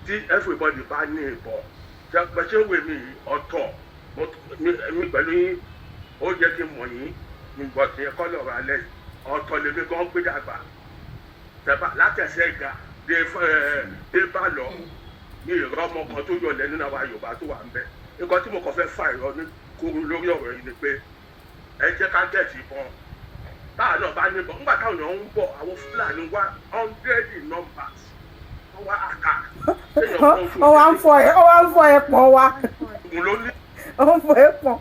tí everybody bá ní ìbọn ṣe wè mí ọ̀tọ̀ mi pẹ̀lú yín, ó yẹ kí n mọ̀ yín nígbà tí ẹ kọ́ lọ́rọ̀ alẹ́ yìí. Ọ̀tọ̀ lèmi gan gbé dàgbà tẹ́bà látẹ̀sẹ̀ ìgbà dé bá lọ ní ìrọ́ ọmọ kan tó yọlẹ̀ nínú àwa Yorùbá tó wà ń bẹ̀. Nǹkan tí mo kàn fẹ́ fà ìrọ́ ní kúrú lórí ọ̀rọ̀ yìí ni pé ẹ jẹ́ ká get ìbọn. Táà náà bá níbọn, nígbà táwọn èèyàn ń bọ̀, àwọn Fúlàní wá hundred in numbers, wọ́n wá attack. Ó wá ń fọ ẹ, ó wá ń fọ ẹ pọ̀ wa. Òun ló ní. Ó ń fọ ẹ pọ̀.